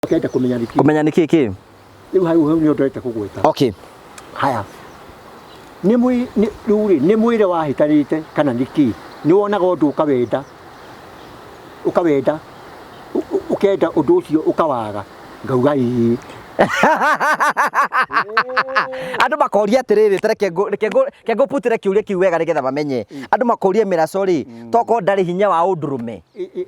Ũkenda kũmenya nĩkĩ? Kũmenya nĩ kĩ kĩ? Rĩu hau hau nĩho ndĩrenda kũgweta. Okay. Haya. Nĩ mwĩ nĩ rĩu rĩ nĩ mwĩrĩ wahĩtanĩte kana nĩ kĩ? Nĩ wonaga ũndũ ũkawenda ũkawenda ũkenda ũndũ ũcio ũkawaga ngauga ĩĩ. Andũ makoria atĩrĩrĩ, ta reke ngũ- reke ngũ- reke ngũputĩre kĩũria kĩu wega nĩgetha mamenye. Andũ makoria mĩraco rĩ, tokorwo ndarĩ hinya wa ũndũrũme.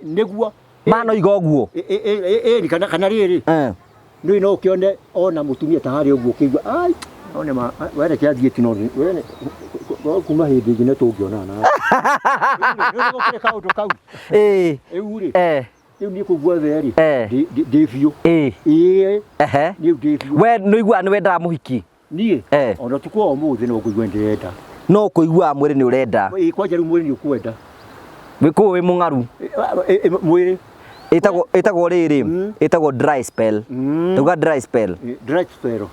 Nĩguo Manoiga ũguo. Ĩni kana kana rĩrĩ Eh. nĩ no ũkĩone ona mũtumia ta harĩa ũguo ũkĩigua ai one ma we reke athiĩ tu no we nĩ- kuma hĩndĩ ĩngĩ nĩ tũngĩonana nĩ gũkĩrĩ kaũndũ kau Ĩĩ. rĩu rĩ Eh. rĩu niĩ kũu guothe rĩ Eh. ndĩ biũ Ĩĩ. ĩĩ Ehe. niĩ ndĩ biũ We nĩũiguaga nĩ wendaga mũhiki? Niĩ Eh. ona ũtukũ wa ũmũthĩ no ngũigua ndĩrenda. No kũiguaga mwĩrĩ nĩ ũrenda. Ĩ kwanja rĩu mwĩrĩ nĩ ũkwenda. Wĩ kũu wĩ mũng'aru. Ĩ, ĩ, Mwĩrĩ Ĩtagwo ĩtagwo rĩrĩ, ĩtagwo dry spell. Tauga dry spell. Ĩ, dry spell.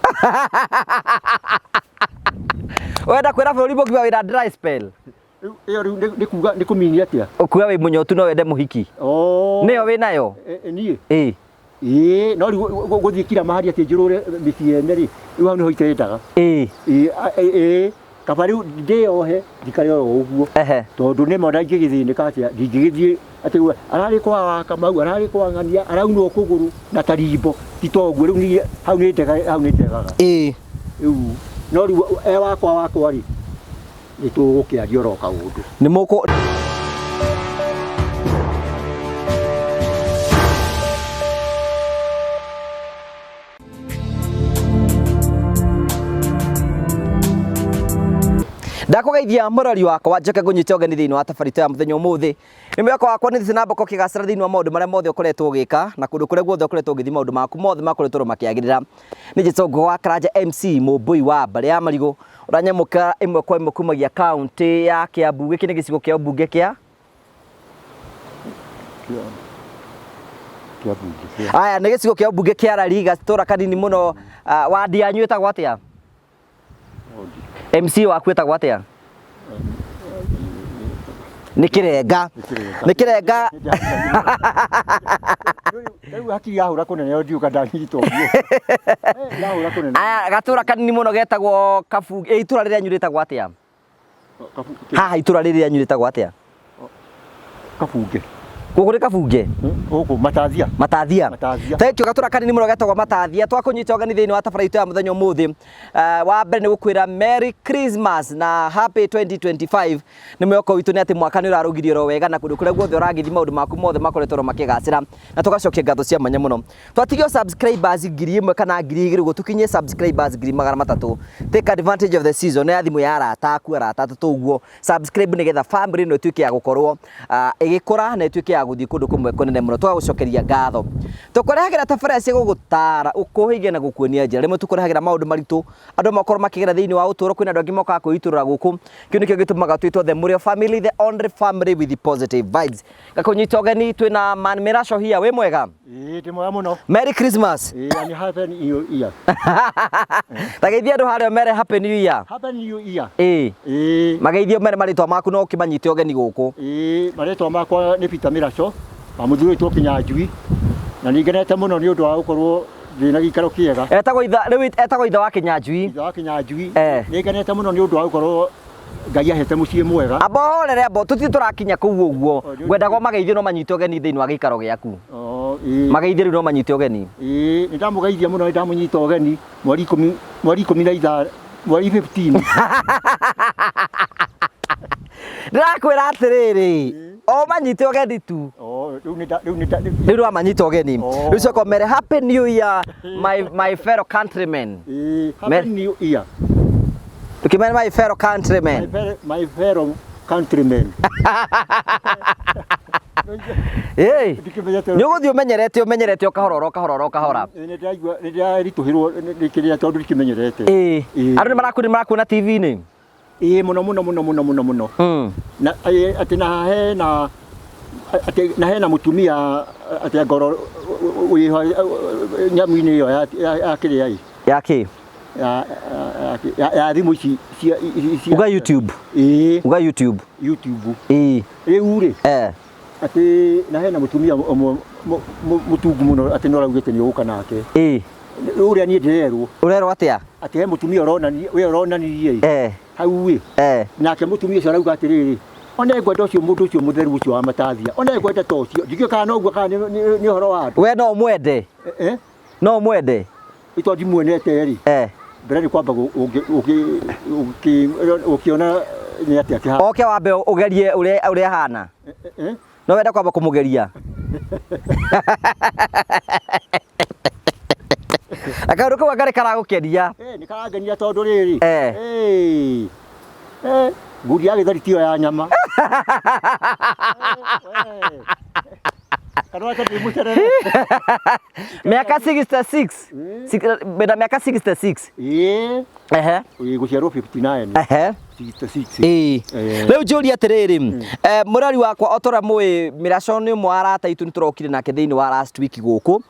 Wenda kwĩra bũrũri mũgima wĩna dry spell. Rĩu ĩyo rĩu nĩ- nĩ kuga nĩ kũmini atĩa? Ũkuga wĩ mũnyotu no wende mũhiki. Oh. Nĩyo wĩ nayo? Ĩ, ĩ, Niĩ Ĩ. Ĩĩ, no rĩu gũthiĩ kira mahali atĩ njũrũre mĩciĩ ene rĩ, rĩu hau nĩho itendaga. Ĩĩ. Ĩĩ, ĩĩ, kaba rĩu ndĩyohe njikare oro ũguo. Ehe. Tondũ nĩma ona ingĩgĩthĩnĩka atĩa, ndingĩgĩthiĩ atĩ ararĩ kwa wa Kamau, ararĩ kwa ng'ania, araunwo kũgũrũ na tarimbo, ti ta ũguo. Rĩu niĩ hau nĩ ndega, hau nĩ ndegaga. Ĩĩ. Rĩu, no rĩu e wakwa wakwa rĩ, nĩ tũgũkĩaria oro kaũndũ. Nĩ mũkũ Ndakũgeithia mũrori wakwa njoke ngũnyite ũgeni thĩinĩ wa tabarĩra ya mũthenya ũmũthĩ. Nĩ mwĩhoko wakwa nĩ thiĩte na mbere ũkĩgacĩra thĩinĩ wa maũndũ marĩa mothe ũkoretwo ũgĩka na kũndũ kũrĩa guothe ũkoretwo ũgĩthiĩ maũndũ maku mothe makoretwo makĩagĩrĩra. Nĩ njĩtwo wa Karanja MC mũmbũi wa mbarĩ ya marigũ ũranyamũka ĩmwe kwa ĩmwe kumagia kaũntĩ ya Kiambu. Gĩkĩ nĩ gĩcigo kĩa ũmbunge kĩa Aya nĩ gĩcigo kĩa ũmbunge kĩa Rari, gatũra kanini mũno. Ah, wadi yanyu ĩtagwo atĩa? MC waku ĩtagwo atĩa? Nĩ Kĩrenga. Nĩ Kĩrenga. Rĩu hakiri yahũra kũnene o ndiũka ndanyita ũguo. Yahũra kũnene. Aya gatũra kanini mũno getagwo Kabunge. Ĩ itũra rĩrĩa rĩanyu rĩtagwo atĩa? Haha itũra rĩrĩ rĩanyu rĩtagwo atĩa? Kabunge. Gũkũ nĩ Kabunge? Gũkũ Matathia. Matathia. Matathia. Thank you gatũra kanini mũno getagwo Matathia. Twakũnyita ũgeni thĩinĩ wa tabarĩra itũ ya mũthenya ũmũthĩ. Wa mbere nĩ gũkwĩra Merry Christmas na Happy 2025. Nĩ mwĩhoko witũ nĩ atĩ mwaka nĩ ũrarũgirie oro wega na kũndũ kũrĩa guothe ũragĩthiĩ maũndũ maku mothe makoretwo oro makĩgacĩra na tũgacokia ngatho cia mwanya mũno. Twatigio subscribers 1000 kana 2000 ũguo tũkinyie subscribers 300,000. Take advantage of the season ya thimũ ya arata aku arata atatũ ũguo subscribe nĩgetha family ĩno ĩtuĩke ya gũkorwo ĩgĩkũra na ĩtuĩke ya gũthiĩ kũndũ kũmwe kũnene mũno. Tũgagũcokeria ngatho. Tũkũrehagĩra tabarĩra cia gũgũtara, gũkũhĩgia na gũkuonia njĩra. Rĩmwe tũkũrehagĩra maũndũ maritũ andũ makorwo makĩgera thĩinĩ wa ũtũũro, kwĩna andũ angĩ mokaga kwĩitũrũra gũkũ. Kĩu nĩkĩo gĩtũmaga twĩtwo The Mũrĩo Family, the only family with positive vibes. Ngakũnyita ũgeni twĩna Man Mĩraco here, wĩ mwega? Ĩĩ ndĩ mwega mũno. Merry Christmas. Ĩĩ and happy new year. Ta geithia andũ harĩa ũmere Happy New Year. Happy New Year. Ĩĩ. Ĩĩ. Mageithie ũmere marĩtwa maku no ũkĩmanyite ũgeni gũkũ. Ĩĩ marĩtwa makwa nĩ Peter Mĩraco wa Mũthurĩtwo Kĩnyanjui na nĩ ngenete mũno nĩ ũndũ wa gũkorwo ndĩ na gĩikaro kĩega. Etagwo itha rĩu etagwo ithe wa Kĩnyanjui. Ithe wa Kĩnyanjui. Eh. Nĩ ngenete mũno nĩ ũndũ wa gũkorwo Ngai ahete mũciĩ mwega. Amba ũhorere amba tũtirĩ tũrakinya kũu ũguo. Oh, nĩ- Ngwendaga ũmageithie no manyite ũgeni thĩinĩ wa gĩikaro gĩaku. Oh, ĩĩ. Mageithie rĩu no manyite ũgeni. Ĩĩ, nĩ ndamũgeithia mũno nĩ ndamũnyita ũgeni mweri ikũmi mweri ikũmi na ithano mweri 15. Ndĩrakwĩra atĩrĩrĩ, o manyite ũgeni tu. Oh, rĩu nĩ nda- rĩu nĩ nda- Rĩu nĩwamanyita ũgeni. Oh. Rĩu coka ũmere Happy New Year my fellow countrymen. Ĩĩ, Happy Mer- New Year. Tukimena my fellow countrymen. My fellow countrymen. Hey. Ndikĩmenyete. Nĩ ũgũthiĩ ũmenyerete ũmenyerete o kahora oro kahora oro kahora. Nĩ ndĩraigua nĩ ndĩraritũhĩrwo nĩ kĩrĩa tondũ ndikĩmenyerete. Ĩĩ. Ĩĩ. Andũ nĩ marakuona nĩ marakuona TV-inĩ. Ĩĩ mũno mũno mũno mũno mũno mũno. Na atĩ na hena atĩ na hena mũtumia atĩ ngoro wĩho nyamũ-inĩ ĩyo ya kĩrĩa ĩ. Ya kĩ? Ya ya ya thimũ ici cia Uga YouTube. Ĩĩ. Uga YouTube. YouTube. Ĩĩ. Rĩu rĩ. Eh. Atĩ na hena mũtumia ũmwe mũtungu mũno atĩ no araugĩte nĩ ũgũka nake. Ĩĩ. Ũrĩa niĩ ndĩrerwo. Ũrerwo atĩa? Atĩ he mũtumia ũronania, we ũronanirie ĩ. Eh. Hau ĩ. Eh. Nake mũtumia ũcio arauga atĩrĩrĩ, ona ngwenda ũcio mũndũ ũcio mũtheru ũcio wa matathia, ona ngwenda ta ũcio, ndikĩũĩ kana noguo kana nĩ ũhoro wa andũ. We no ũmwende? Eh? No ũmwende? Ito ndimuonete rĩ. Eh. Mbere nĩ kwamba ũkĩona nĩ atĩa kĩhana. Oke wambe ũgerie ũrĩa ũrĩa ahana. Eh? No wende kwamba kũmũgeria. Na kaũndũ kau anga nĩ karagũkenia. Eh, nĩ karangenia tondũ rĩrĩ. Eh. Eh. Eh, ngundi ya gĩtheri tiyo ya nyama. Eh, Kana wacha ndĩ mũcerere. Mĩaka 66. Wĩna mĩaka 66. Ĩĩ. Ehe. Ĩĩ, gũciarwo 59. Ehe. 66. Ĩĩ. Eh. Rĩu njũrie atĩrĩrĩ, eh, mũrori wakwa o ta ũrĩa mũĩ Mĩraco nĩ ũmwe wa arata aitũ nĩ tũrokire nake thĩinĩ wa last week gũkũ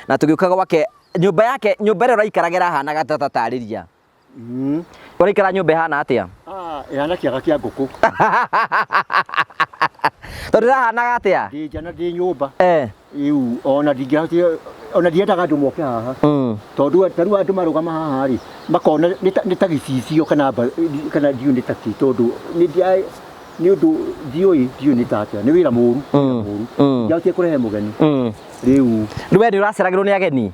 na tũgĩũka gwake nyũmba yake nyũmba ĩrĩa ũraikaraga ĩrahanaga ta tatarĩria. Ũraikara nyũmba ĩhana atĩa? Ah, ĩhana kĩaga kĩa ngũkũ. Tondũ ĩrahanaga atĩa? Ndĩ nja na ndĩ nyũmba. Eh. Rĩu ona ndingĩhotire ona ndiendaga andũ moke haha. Tondũ ta rĩu andũ marũgama haha rĩ, makona nĩ ta gĩcicio kana kana ndiũĩ nĩ ta kĩ tondũ nĩ ndia nĩ ũndũ ndiũĩ ndiũĩ nĩ ta atĩa. Nĩ wĩra mũru, wĩra mũru. Ndiahotire kũrehe mũgeni. Rĩu. Rĩu we nĩ ũraceragĩrwo nĩ ageni?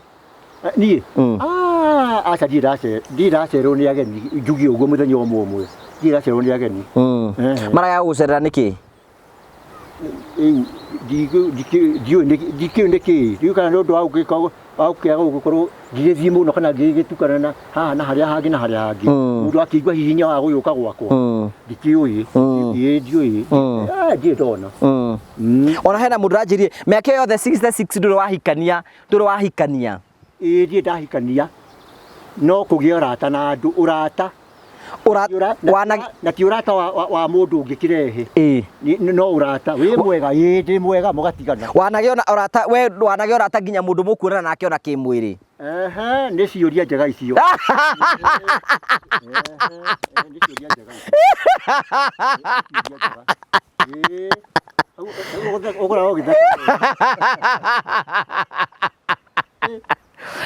Niĩ? Ah, aca ndirĩ ndacererwo nĩ ageni, njuge ũguo mũthenya ũmwe ũmwe. Ndirĩ ndacererwo nĩ ageni. Maraga gũgũcerera nĩkĩ? Rĩu ndiũĩ ndikĩũĩ nĩkĩ. Ndiũĩ kana nĩ ũndũ wa gũgĩka wa gũkĩaga gũgĩkorwo ngĩgĩthiĩ mũno kana ngĩgĩtukana na haha na harĩa hangĩ na harĩa hangĩ. Mũndũ akĩigua hihinya wa gũgĩũka gwakwa. Ndikĩũĩ. Ĩĩ ndiũĩ. Ah, ndirĩ ndona. Ona hena mũndũ ũranjĩrire mĩaka ĩyo yothe 66 ndũrĩ wahikania, ndũrĩ wahikania. Ĩĩ ndirĩ ndahikania. No kũgĩa ũrata na andũ, ũrata. Na ti ũrata wa mũndũ ũngĩ kĩrehe. Ĩĩ. No ũrata, wĩ mwega, ĩĩ ndĩ mwega, mũgatigana. Wanagĩa ona ũrata, we wanagĩa ũrata nginya mũndũ mũkuonana nake ona kĩmwĩrĩ. Ehe, nĩ ciũria njega icio. Ehe, nĩ ciũria njega icio. Nĩ ciũria njega. Ĩĩ. Ũgũraga ũgĩtheka.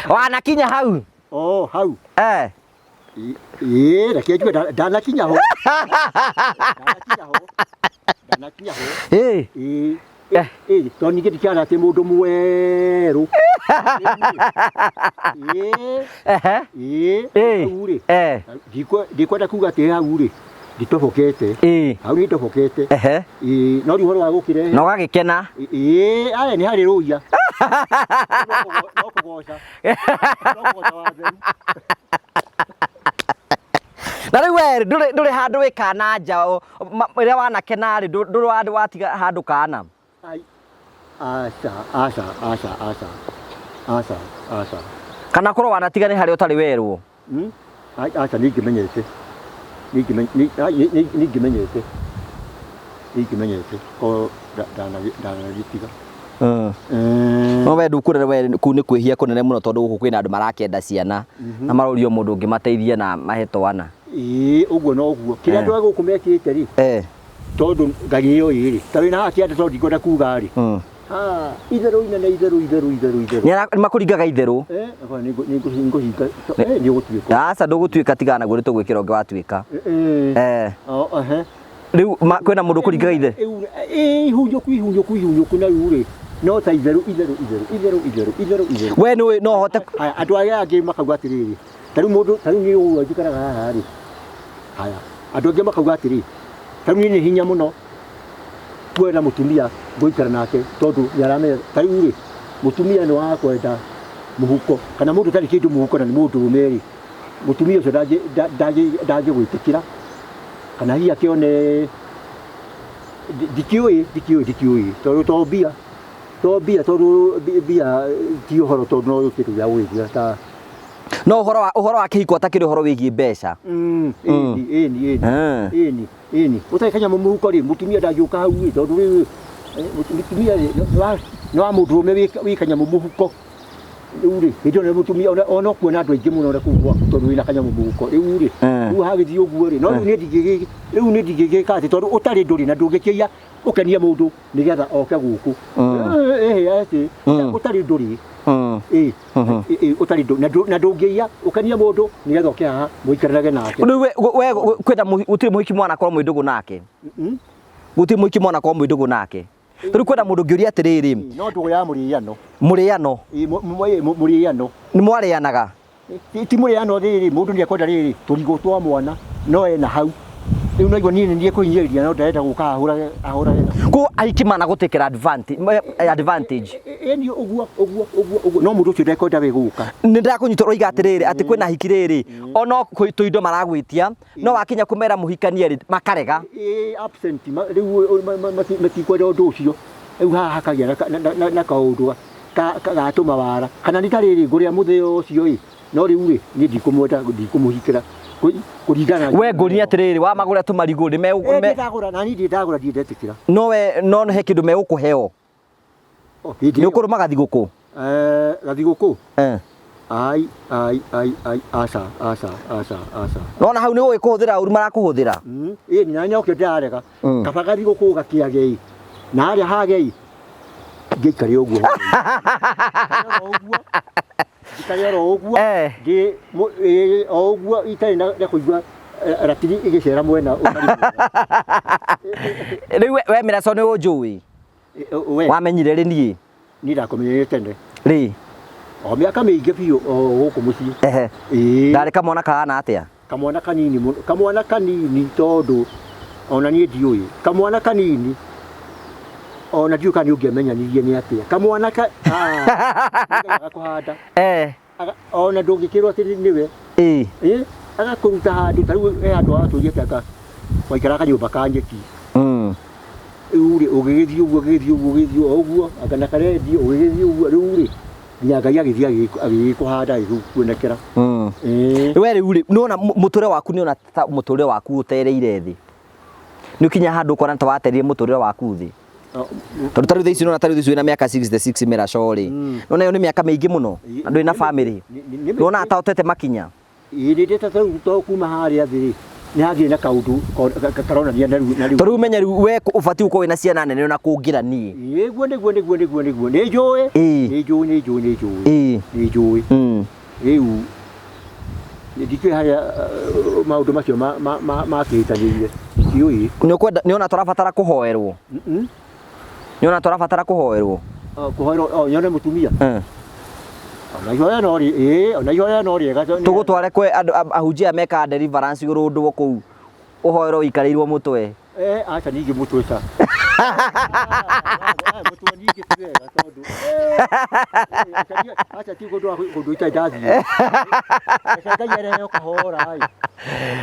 Wanakinya hau? Oh, hau. Eh. Ĩĩ, reke njuge ndanakinya ho. Ndanakinya ho. Ndanakinya ho. Ĩĩ. Ĩĩ. Ĩĩ, tondũ ningĩ ndikĩara atĩ mũndũ mwerũ. Ĩĩ. Ehe. Ĩĩ. Ĩĩ. Hau rĩ. Eh. Ndikwenda kuga atĩ hau rĩ, nditobokete. Ĩĩ. Hau nĩ ndobokete. Ehe. Ĩĩ, no rĩu ũhoro wa gũkĩrehe. Na ũgagĩkena. Ĩĩ, aya nĩ harĩ rũia. No kũgoca. No kũgoca watheru. Na rĩu we ndũrĩ handũ wĩ kana nja, rĩrĩa wanakena rĩ, ndũrĩ handũ watiga handũ kana? Ai, aca, aca, aca, aca. Aca, aca. Kana korwo wanatiga nĩ harĩa ũtarĩ werwo? Ai, aca, nĩ ingĩmenyete. Nĩ ingĩmenyete. Nĩ ingĩmenyete. Korwo ndanagĩtiga. No we ndũkuona we kũu nĩ kwĩhia kũnene mũno tondũ gũkũ kwĩna andũ marakĩenda ciana na marorio mũndũ ũngĩmateithia na mahe twana. Ĩĩ, ũguo noguo. Kĩrĩa andũ a gũkũ mekĩte rĩ, Eh. tondũ Ngai nĩoĩ rĩ, ta wĩna haha kĩanda tondũ ndikwenda kuga rĩ. Ah, itherũ inene, itherũ, itherũ, itherũ, itherũ. Nĩ makũringaga itherũ. Eh, nĩ ngũhinga. Eh, nĩ ũgũtuĩka. Aca, ndũgũtuĩka, tigana naguo nĩ tũgwĩkĩra ũngĩ watuĩka. Eh. Eh. Oh, ehe. Rĩu kwĩna mũndũ ũkũringaga itherũ? Ĩĩ, ihunyũku, ihunyũku, ihunyũku na rĩu rĩ, no ta itherũ, itherũ, itherũ, itherũ, itherũ, itherũ, itherũ. We nĩ no ũhote Haya, andũ arĩa angĩ makauga atĩrĩrĩ, ta rĩu mũndũ, ta rĩu niĩ ũguo njikaraga haha rĩ. Haya, andũ angĩ makauga atĩrĩ, ta rĩu niĩ nĩ hinya mũno kuona mũtumia ngũikara nake tondũ nĩ aramenya, ta rĩu rĩ, mũtumia nĩ wa kwenda mũhuko, kana mũndũ ũtarĩ kĩndũ mũhuko na nĩ mũndũrũme rĩ, mũtumia ũcio ndangĩgwĩtĩkĩra, kana hihi akĩone, ndikĩũĩ, ndikĩũĩ, ndikĩũĩ, tondũ to mbia, to mbia, tondũ mbia ti ũhoro, tondũ no kĩndũ gĩa gwĩthia ta No ũhoro wa kĩhiko atakĩrĩ ũhoro wĩgiĩ mbeca. Ĩni, ĩni, ĩni. Ĩni, ĩni. Ũtarĩ kanyamũ mũhuko rĩ, mũtumia ndangĩũka hau rĩ, tondũ rĩu, mũtumia rĩ, nĩ wa mũndũrũme wĩ kanyamũ mũhuko. Rĩu rĩ, hĩndĩ ĩyo nĩ mũtumia ona ũkuona andũ aingĩ mũno na kũu gwaku tondũ wĩna kanyamũ mũhuko. Rĩu rĩ, rĩu hagĩthiĩ ũguo rĩ, no rĩu niĩ ndingĩgĩ rĩu niĩ ndingĩgĩka atĩ tondũ ũtarĩ ndũrĩ na ndũngĩkĩiya ũkenie mũndũ nĩgetha oke gũkũ. Ĩhĩ atĩ ũtarĩ ndũrĩ. Ĩ ĩ ũtarĩ ndũ na ndũngĩiya ũkenie mũndũ nĩgetha oke haha mũikaranage nake. Rĩu we we kwĩna gũtirĩ mũhiki mwanakorwo mwĩ ndũgũ nake. Gũtirĩ mũhiki mwanakorwo mwĩ ndũgũ nake. Rĩu kwĩna mũndũ ũngĩũria atĩrĩrĩ. No ndũgũ ya mũrĩano. Mũrĩano. Ĩ mũrĩano. Nĩ mwarĩanaga? Ti mũrĩano rĩrĩ, mũndũ nĩ ekwenda rĩrĩ, tũrigũ twa mwana no ena hau. Rĩu naigua niĩ nĩ niĩ kũhinyĩrĩria no ndarenda gũka ahũrage ahũrage. Koguo ahiki managũtĩkĩra advantage. Ĩni ũguo ũguo ũguo ũguo no mũndũ ũcio ndekwenda we gũka. Nĩ ndakũnyita ũroiga atĩrĩrĩ atĩ kwĩna ahiki rĩrĩ ono tũindo maragwĩtia no wakinya kũmera mũhikanie rĩ makarega. Ĩĩ absent rĩu matikwenda ũndũ ũcio. Rĩu haha hakagĩa na kaũndũ gatũma wara. Kana nĩ ta rĩrĩ ngũrĩa mũthĩo ũcio ĩ no rĩu rĩ niĩ ndikũmwenda ndikũmũhikĩra kũringana. We ngũria atĩrĩrĩ wamagũra tũmarigũ nĩ me ndagũra na niĩ ndirĩ ndagũra ndirĩ ndetĩkĩra. No we no he kĩndũ megũkũheo. Nĩ ũkũrũma gathigũkũ? Gathigũkũ? Ai ai ai ai aca aca aca aca. Nona hau nĩ gũgĩkũhũthĩra ũru marakũhũthĩra. Ĩĩ na nokĩo ndĩrarega. Kaba gathigũkũ gakĩage ĩ na harĩa hage ĩ ngĩikare ũguo. Njikare oro ũguo ndĩ o ũguo itarĩ na kũigua ratiri ĩgĩcera mwena ũtarĩ mwega. Rĩu we Mĩraco nĩ ũnjũĩ? We. Wamenyire rĩ niĩ? Niĩ ndakũmenyire tene. Rĩ? O mĩaka mĩingĩ biũ o gũkũ mũciĩ. Ehe. Ĩĩ. Ndarĩ kamwana kahana atĩa? Kamwana kanini mũno, kamwana kanini tondũ ona niĩ ndiũĩ. Kamwana kanini ona ndiũĩ kana nĩ ũngĩamenyanirie nĩ atĩa. Kamwana ka kũhanda. Eh. Ona ndũngĩkĩrwo atĩ nĩwe. Ĩĩ. Ĩĩ, agakũruta handũ ta rĩu he handũ watũria atĩ anga waikaraga kanyũmba ka nyeki. Rĩu rĩ ũgĩgĩthiĩ ũguo ũgĩgĩthiĩ ũguo ũgĩgĩthiĩ o ũguo anga na karendio ũgĩgĩthiĩ ũguo rĩu rĩ nginya Ngai agĩthiĩ agĩgĩkũhanda agĩgĩkuonekera. Ĩĩ. We rĩu rĩ nĩwona mũtũrĩre waku nĩwona ta mũtũrĩre waku ũtereire thĩ? Nĩ ũkinya handũ ũkona ta watereire mũtũrĩre waku thĩ? Tondũ ta rĩu thaa ici nĩwona ta rĩu thaa ici wĩna mĩaka 66 mĩraco rĩ, nĩwona ĩyo nĩ mĩaka mĩingĩ mũno na ndũrĩ na bamĩrĩ. Nĩwona ta ũtete makinya? Ĩĩ nĩ ndĩte ta rĩu to kuma harĩa thĩ rĩ nĩ hagĩire na kaũndũ karonania na rĩu na rĩu. Tondũ rĩu menya rĩu we ũbatiĩ gũkorwo wĩna ciana nene ona kũngĩra niĩ. Nĩguo nĩguo nĩguo nĩguo nĩguo nĩ njũĩ nĩ njũĩ nĩ njũĩ nĩ njũĩ nĩ njũĩ rĩu ndikĩũĩ harĩa maũndũ macio makĩhĩtanĩire ndiũĩ. Nĩ ũkwenda nĩ ona tũrabatara kũhoerwo? Nĩ ona tũrabatara kũhoerwo? Kũhoerwo nyone mũtumia? Ona ihoya no rĩ ĩĩ ona ihoya no rĩega. Tũgũtware kwĩ andũ ahunjia aya mekaga deliverance ũrũndwo kũu ũhoerwo ũikarĩirwo mũtwe. Eh, aca ningĩ mũtwe ca. Mũtwe ningĩ ti wega tondũ. Aca ti kũndũ kũndũ itarĩ ndathiĩ. Reke Ngai areheo kahora ĩ.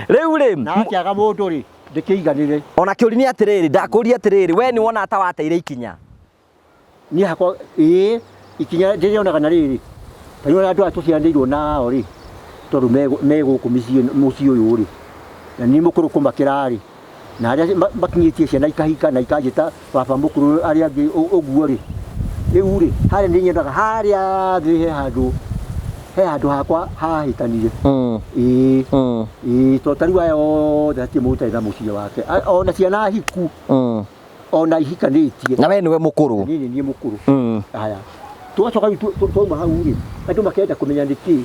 Rĩu rĩ. Na akĩaga mũndũ rĩ, ndĩkĩiganĩre. Ona kĩũria nĩ atĩrĩrĩ, ndakũria atĩrĩrĩ, we nĩ wona ta wateire ikinya? Niĩ hakwa ĩĩ ikinya ndĩrĩonaga na rĩrĩ, ta rĩu andũ aya tũciaranĩirwo nao rĩ, tondũ me gũkũ mĩciĩ mũciĩ ũyũ rĩ, na niĩ mũkũrũ kũmakĩra rĩ, na arĩa makinyĩtie ciana ikahika na ikanjĩta baba mũkũrũ arĩa angĩ ũguo rĩ, rĩu rĩ, harĩa nĩ nyonaga harĩa thĩ he handũ, he handũ hakwa hahĩtanire. Ĩĩ, ĩĩ tondũ ta rĩu aya othe hatirĩ mũndũ ũtarĩ na mũciĩ wake, ona ciana hiku. Ona ihikanĩtie. Na we nĩwe mũkũrũ. Niĩ nĩ niĩ mũkũrũ. Haya. Twacoka rĩu twauma hau rĩ, andũ makenda kũmenya nĩkĩ.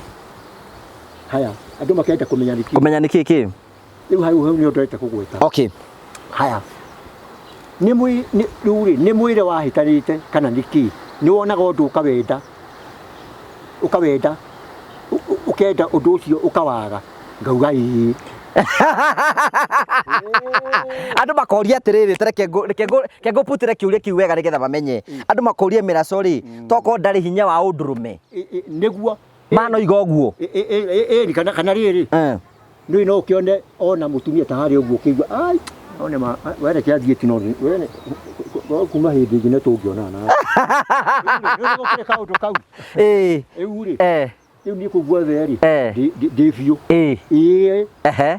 Haya, andũ makenda kũmenya nĩkĩ. Kũmenya nĩkĩ kĩ? Rĩu hau hau nĩho ndĩrenda kũgweta. Okay. Haya. Nĩ mwĩ nĩ rĩu rĩ, nĩ mwĩrĩ wahĩtanĩte kana nĩkĩ? Nĩ wonaga ũndũ ũkawenda, ũkawenda, ũkenda ũndũ ũcio ũkawaga. Ngauga ĩĩ. Andũ makoria atĩrĩrĩ, ta reke ngũ- reke ngũ- reke ngũputĩre kĩũria kĩu wega nĩgetha mamenye. Andũ makoria mĩraco rĩ, tokorwo ndarĩ hinya wa ũndũrũme. Nĩguo. Manoiga ũguo. Ĩni kana kana rĩrĩ. Nĩ no ũkĩone ona mũtumia ta harĩa ũguo ũkĩigua ai one ma we reke athiĩ ti no we nĩ kuma hĩndĩ ĩngĩ nĩ tũngĩonana. Nĩ gũkĩrĩ kaũndũ kau. Rĩu rĩ. Rĩu niĩ kũu guothe rĩ, ndĩ biũ. Ĩĩ. Niĩ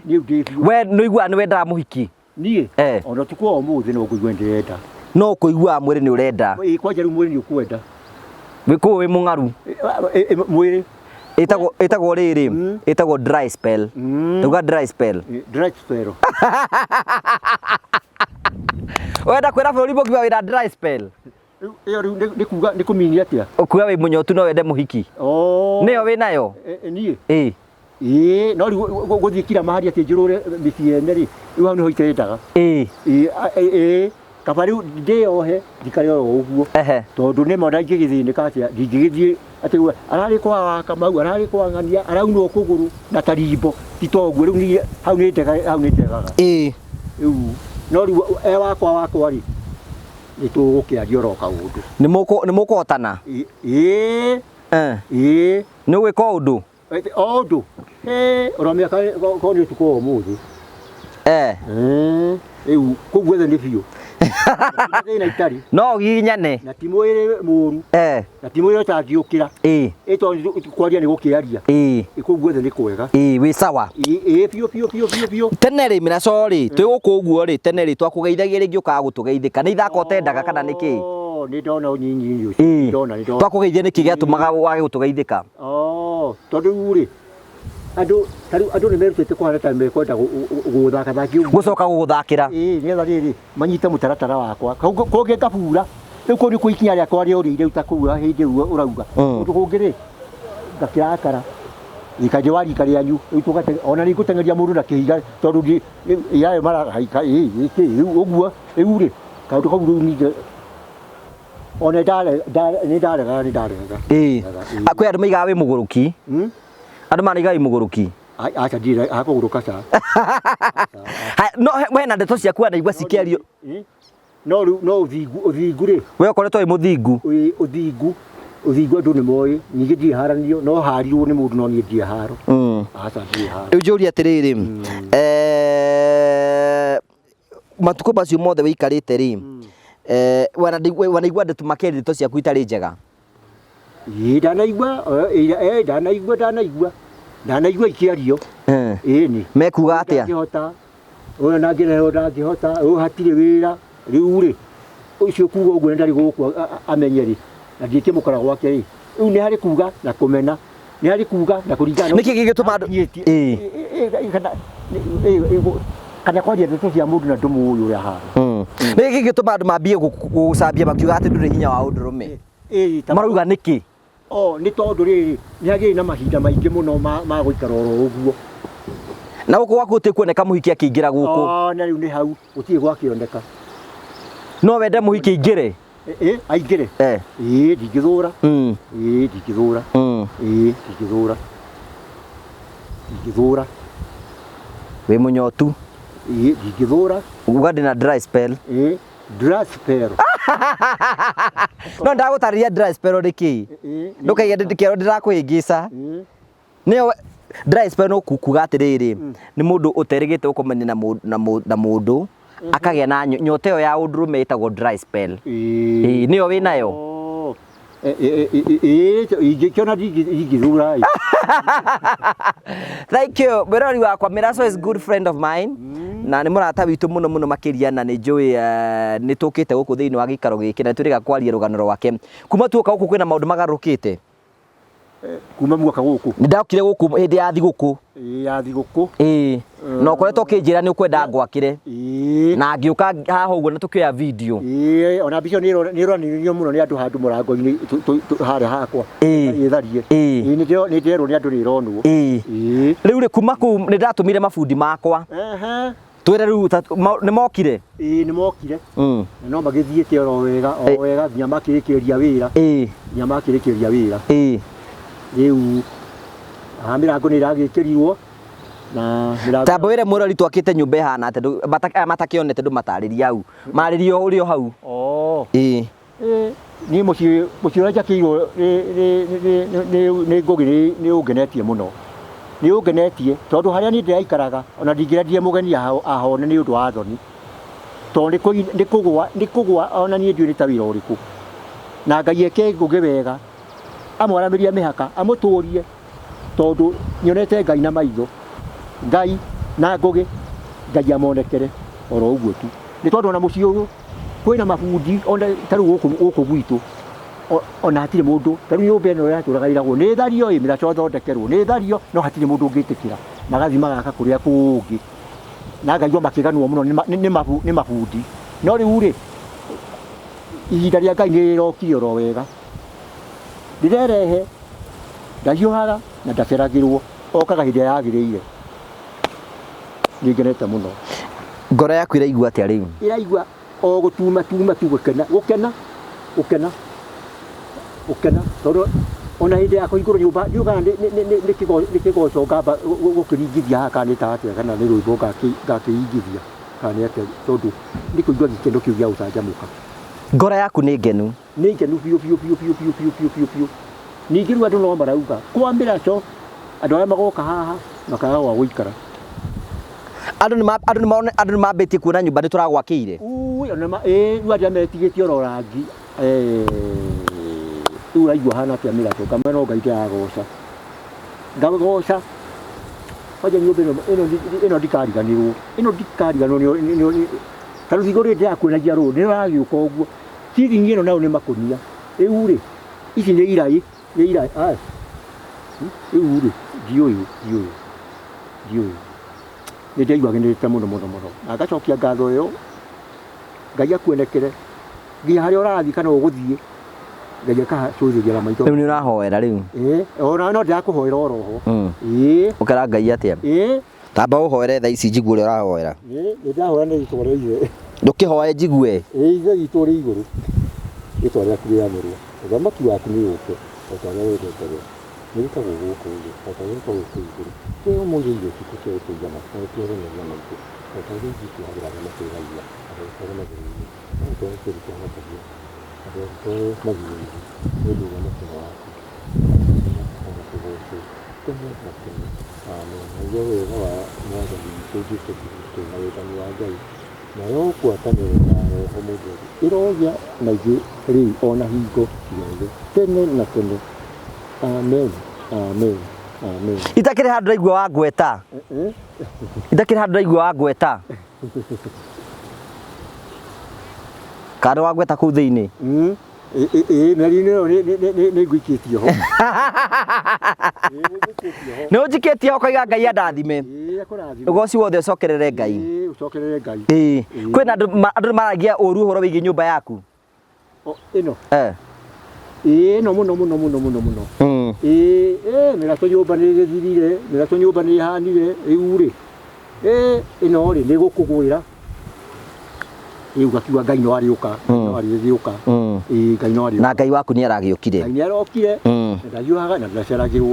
ndĩ biũ. We nĩ ũiguaga nĩ wendaga mũhiki? Niĩ? Ona ũtukũ wa ũmũthĩ no ngũigua nĩ ndĩrenda. No ũkũiguaga mwĩrĩ nĩ ũrenda? Ĩĩ, kwanja rĩu mwĩrĩ nĩ ũkwenda. Wĩ kũu wĩ mũng'aru. Mwĩrĩ. Ĩtagwo rĩrĩ, ĩtagwo dry spell. Tauga dry spell. Dry spell. Wenda kwĩra bũrũri mũgima wĩna dry spell. Rĩu ĩyo rĩu nĩ kuga nĩ kũmini atĩa? Ũkuga wĩ mũnyotu no wende mũhiki. Oh. Nĩyo wĩ nayo? Niĩ. Ĩĩ. Ĩĩ, no rĩu gũthiĩ kira mahali atĩ njũrũre mĩciĩ ene rĩ, rĩu hau nĩho itendaga. Ĩĩ. Ĩĩ, ĩĩ, kaba rĩu ndĩyohe njikare oro ũguo. Ehe. Tondũ nĩma ona ingĩgĩthĩnĩka atĩa, ndingĩgĩthiĩ atĩ ararĩ kwa wa Kamau, ararĩ kwa ng'ania, araunwo kũgũrũ na tarimbo, ti ta ũguo rĩu niĩ hau nĩ ndega, hau nĩ ndegaga. Ĩĩ. Rĩu, no rĩu e wakwa wakwa rĩ, nĩ tũgũkĩaria oro kaũndũ. Nĩ mũkũhotana? Ĩĩ. Eh. Ĩĩ. Nĩ ũgwĩka ũndũ? O ũndũ. Oro mĩaka korwo nĩ ũtukũ wa ũmũthĩ. Eh. Rĩu kũu guothe nĩ biũ. Thĩna itarĩ. No ũgiginyane. Na ti mwĩrĩ mũru. Eh. Na ti mwĩrĩ ũtangĩũkĩra. Ĩĩ. Ĩ tondũ kwaria nĩ gũkĩaria. Ĩĩ. Kũu guothe nĩ kwega. Ĩĩ wĩ sawa. Ĩĩ biũ biũ biũ biũ biũ. Tene rĩ mĩraco rĩ twĩ gũkũ ũguo rĩ tene rĩ twakũgeithagia rĩngĩ ũkaga gũtũgeithĩka nĩ ithako ũtendaga kana nĩ kĩ? Oh, nĩ ndona ũnyinyi ũcio. Ĩĩ. Ndona nĩ ndona. Twakũgeithia nĩkĩ gĩatũmaga wage gũtũgeithĩka? Oh, tondũ rĩu rĩ andũ ta rĩu andũ nĩ merutĩte kũhana ta mekwenda gũgũthaka thaki ũguo. Gũcoka gũgũthakĩra. Ĩĩ nĩgetha rĩrĩ manyite mũtaratara wakwa. Kũngĩ ngabura rĩu kũu nĩkuo ikinya rĩakwa rĩorĩire rĩu ta kũu hĩndĩ ĩyo ũrauga. Kũndũ kũngĩ rĩ ngakĩrakara. Ĩka ndĩ wa rika rĩanyu rĩu tũgate ona nĩ ngũteng'eria mũndũ na kĩhiga tondũ ndi yayo marahaika ĩ ĩ rĩu ũguo rĩu rĩ kaũndũ kau rĩu ningĩ ona nĩ ndaregaga nĩ ndaregaga. Ĩĩ. Kwĩ andũ maigaga wĩ mũgũrũki. Andũ maraiga wĩ mũgũrũki. Aca ndirĩ hakũgũrũka ca. No hena ndeto ciaku wanaigua cikĩario. No rĩu no ũthingu ũthingu rĩ. We ũkoretwo wĩ mũthingu. Ĩĩ ũthingu ũthingu andũ nĩ moĩ ningĩ ndirĩ haranio no harirwo nĩ mũndũ no niĩ ndirĩ haro. Aca ndirĩ haro. Rĩu njũrie atĩrĩrĩ, matukũ macio mothe wĩikarĩte rĩ, wanaigua andũ makĩaria ndeto ciaku itarĩ njega? Ĩĩ ndanaigua, ndanaigua ndanaigua ndanaigua ikĩario. Ĩĩ nĩ. Mekuga atĩa? Ndangĩhota, ũyũ ndangĩrehwo ndangĩhota, ũyũ hatirĩ wĩra, rĩu rĩ ũcio kuga ũguo ndarĩ gũkũ amenye rĩ, na ndingĩmũkora gwake rĩ, rĩu nĩ harĩ kuga na kũmena, nĩ harĩ kuga na kũringana. Nĩkĩ gĩgĩtũma andũ Ĩĩ. Kana kwaria ndeto cia mũndũ na ndũmũĩ ũrĩa ahana. Nĩkĩ gĩgĩtũma andũ mambie gũcambia makiuga atĩ ndũrĩ hinya wa ũndũrũme? Marauga nĩkĩ? Oh, nĩ tondũ rĩrĩ nĩ hagĩrĩ na mahinda maingĩ mũno ma gũikara oro ũguo. Na gũkũ gwaku gũtirĩ kuoneka mũhiki akĩingĩra gũkũ. Oh, na rĩu nĩ hau gũtirĩ gwakĩoneka. No wende mũhiki aingĩre? Ĩ aingĩre? Ĩ ndingĩthũra. Ĩ ndingĩthũra. Ĩ ndingĩthũra. Ndingĩthũra. Wĩ mũnyotu? Ĩ ndingĩthũra. Uga ndĩna dry spell. Ĩ dry spell. No ndagũtarĩria dry spell nĩ kĩ? Ndũkaigue ndĩkĩerwo ndĩrakũhĩngĩca. Nĩyo dry spell no kuga atĩrĩrĩ, nĩ mũndũ ũterĩgĩte gũkomania na mũndũ akagĩa na nyota ĩyo ya ũndũrũme ĩtagwo dry spell. Ĩĩ nĩyo wĩ nayo? Ĩĩ ingĩkĩona ndingĩthura. Thank you mwĩrori wakwa. Miraco is good friend of mine na nĩ mũrata witũ mũno mũno makĩria na nĩ njũĩ nĩ tũkĩte gũkũ thĩinĩ wa gĩikaro gĩkĩ na tũrĩga kwaria rũgano rwake. Kuma tuoka gũkũ kwĩna maũndũ magarũrũkĩte. Kuma muoka gũkũ? Nĩ ndokire gũkũ hĩndĩ ya thigũkũ. Ĩĩ ya thigũkũ. Ĩĩ. Na ũkoretwo ũkĩnjĩra nĩ ũkwenda ngwakĩre. Ĩĩ. Na ngĩũka haha ũguo na tũkĩoya video. Ĩĩ, ona mbica nĩ ĩronanirio mũno nĩ andũ handũ mũrango-inĩ harĩa hakwa. Ĩĩ. Ĩtharie. Ĩĩ. Ĩĩ, nĩ ndĩrerwo nĩ andũ nĩ ĩronwo. Ĩĩ. Ĩĩ. Rĩu rĩ kuma kũu nĩ ndatũmire mabundi makwa. Ehe. Twĩre rĩu nĩ mokire? Ĩĩ nĩ mokire. Na no magĩthiĩte oro wega, o wega nginya makĩrĩkĩrĩria wĩra. Ĩĩ. Nginya makĩrĩkĩrĩria wĩra. Ĩĩ. Rĩu haha mĩrango nĩ ĩragĩkĩrirwo na mĩrango. Tamba wĩre mwĩrori twakĩte nyũmba ĩhana atĩa, aya matakĩonete ndũmatarĩrie hau. Marĩrie ũrĩ o hau. Oh. Ĩĩ. Niĩ mũciĩ ũrĩa njakĩirwo nĩ Ngũgĩ nĩ ũngenetie mũno. Nĩ ũngenetie tondũ harĩa niĩ ndĩraikaraga ona ndingĩrendire mũgeni ahone nĩ ũndũ wa thoni. Tondũ nĩ kũgũa ona niĩ ndiũĩ nĩ ta wĩra ũrĩkũ. Na Ngai eke Ngũgĩ wega, amwaramĩrie mĩhaka, amũtũrie tondũ nyonete Ngai na maitho. Ngai na Ngũgĩ, Ngai amonekere oro ũguo tu. Nĩ tondũ ona mũciĩ ũyũ kwĩna mabundi ona ta rĩu gũkũ gwitũ. Ona hatirĩ mũndũ ta rĩu nyũmba ĩno yatũraga ĩragwo nĩ thario ĩ mĩraco thondekerwo nĩ thario, no hatirĩ mũndũ ũngĩtĩkĩra, magathiĩ magaka kũrĩa kũngĩ, na ngaigua makĩganwo mũno nĩ mabundi. No rĩu rĩ, ihinda rĩa Ngai nĩ rĩrokire oro wega, rĩrerehe ndahiũhaga na ndaceragĩrwo, okaga hĩndĩ ĩrĩa yagĩrĩire. Nĩ ngenete mũno. Ngoro yaku ĩraigua atĩa rĩu? Ĩraigua o gũtuma tuma tu, gũkena gũkena gũkena gũkena, tondũ ona hĩndĩ ya kũhingũrwo nyũmba ndiũĩ kana nĩ kĩgoco ngamba gũkĩringithia haha, kana nĩ ta atĩa, kana nĩ rwĩmbo ngakĩringithia, kana nĩ atĩa, tondũ nĩ kũigua gĩkeno kĩu gĩa gũcanjamũka. Ngoro yaku nĩ ngenu? Nĩ ngenu biũ biũ biũ biũ biũ biũ biũ biũ biũ. Ningĩ rĩu andũ no marauga kwa mĩraco, andũ arĩa magoka haha makaga gwa gũikara. Andũ nĩ andũ nĩ andũ nĩ mambĩtie kuona nyũmba nĩ tũragwakĩire. Ui, ona ma ĩĩ, rĩu arĩa metigĩtie oro rangi, rĩu ũraigua hana atĩa mĩraco? Ngamwĩra no Ngai ndĩragoca. Ngagoca kwanja nyũmba ĩno ĩno ĩno ndikariganĩrwo, ĩno ndikariganĩrwo nĩ ta rũthingo rũrĩ ndĩrakuonagia rũrũ nĩ rũragĩũka ũguo. Ciringi ĩno nayo nĩ makũnia. Rĩu rĩ, ici nĩ iraĩ, nĩ iraĩ, aya. Rĩu rĩ, ndiũĩ, ndiũĩ, ndiũĩ. Nĩ ndaigua ngenete mũno mũno mũno. Na ngacokia ngatho ĩyo, Ngai akuonekere nginya harĩa ũrathiĩ kana ũgũthiĩ, Ngai akahacũthĩria na maitho. Rĩu nĩ ũrahoera rĩu? Ĩĩ, ona no ndĩrakũhoera oro ho. Ĩĩ. Ũkera Ngai atĩa? Ĩĩ. Tamba ũhoere thaa ici njigue ũrĩa ũrahoera. Ĩĩ, nĩ ndahoya na rĩtwa rĩa Ithe. Ndũkĩhoe njigue. Ĩĩ, Ithe witũ ũrĩ igũrũ, rĩtwa rĩaku rĩamũrwo, ũthamaki waku nĩ ũũke, o ta ũrĩa wendete we, nĩ wĩkagwo gũkũ thĩ o ta ũrĩa wĩkagwo kũu igũrũ. Tũhe ũmũthĩ irio citũ cia gũtũigana, na ũtuohere mehia maitũ, o ta ũrĩa ithuĩ tuohagĩra arĩa matwĩhagia, na ndũgatũtware magerio-inĩ, no ũtũhonokie kũrĩ kĩrĩa ndũgatũtware magerio-inĩ, nĩ ũndũ ũthamaki nĩ waku, na hinya, o na kũgoocwo, tene na tene. Amen. Naguo wega wa Mwathani witũ Jesu Kristo, na wendani wa Ngai, nayo ngwatanĩro ya Roho Mũtheru ĩrogĩa na ithuĩ rĩu o na hingo ciothe, tene na tene. Amen. Amen. Amen. Itakĩrĩ handũ ndaigua wangweta. Itakĩrĩ handũ ndaigua wangweta. Kana nĩ wangweta kũu thĩinĩ? Ĩĩ, mĩario-inĩ ĩyo nĩ ngũikĩtie ho. Nĩ ũnjikĩtie ho ũkoiga Ngai andathime. Ĩĩ, akũrathime. Ũgoci wothe ũcokerere Ngai. Ĩĩ, ũcokerere Ngai. Ĩĩ. Kwĩna andũ andũ nĩ maragia ũru ũhoro wĩgiĩ nyũmba yaku. O, ĩno. Eh. Ĩĩ, ĩno mũno mũno mũno mũno mũno. Ĩĩ, ĩĩ, mĩratũ nyũmba nĩ ĩgĩthirire, mĩratũ nyũmba nĩ ĩhanire, rĩu rĩ, ĩĩ, ĩno rĩ, nĩ ĩgũkũgwĩra. Rĩu ngakiuga Ngai no arĩũka, Ngai no arĩgĩũka. Ĩĩ, Ngai no arĩũka. Na Ngai waku nĩ aragĩũkire. Ngai nĩ arokire, na ndahiũhaga na ndaceragĩrwo.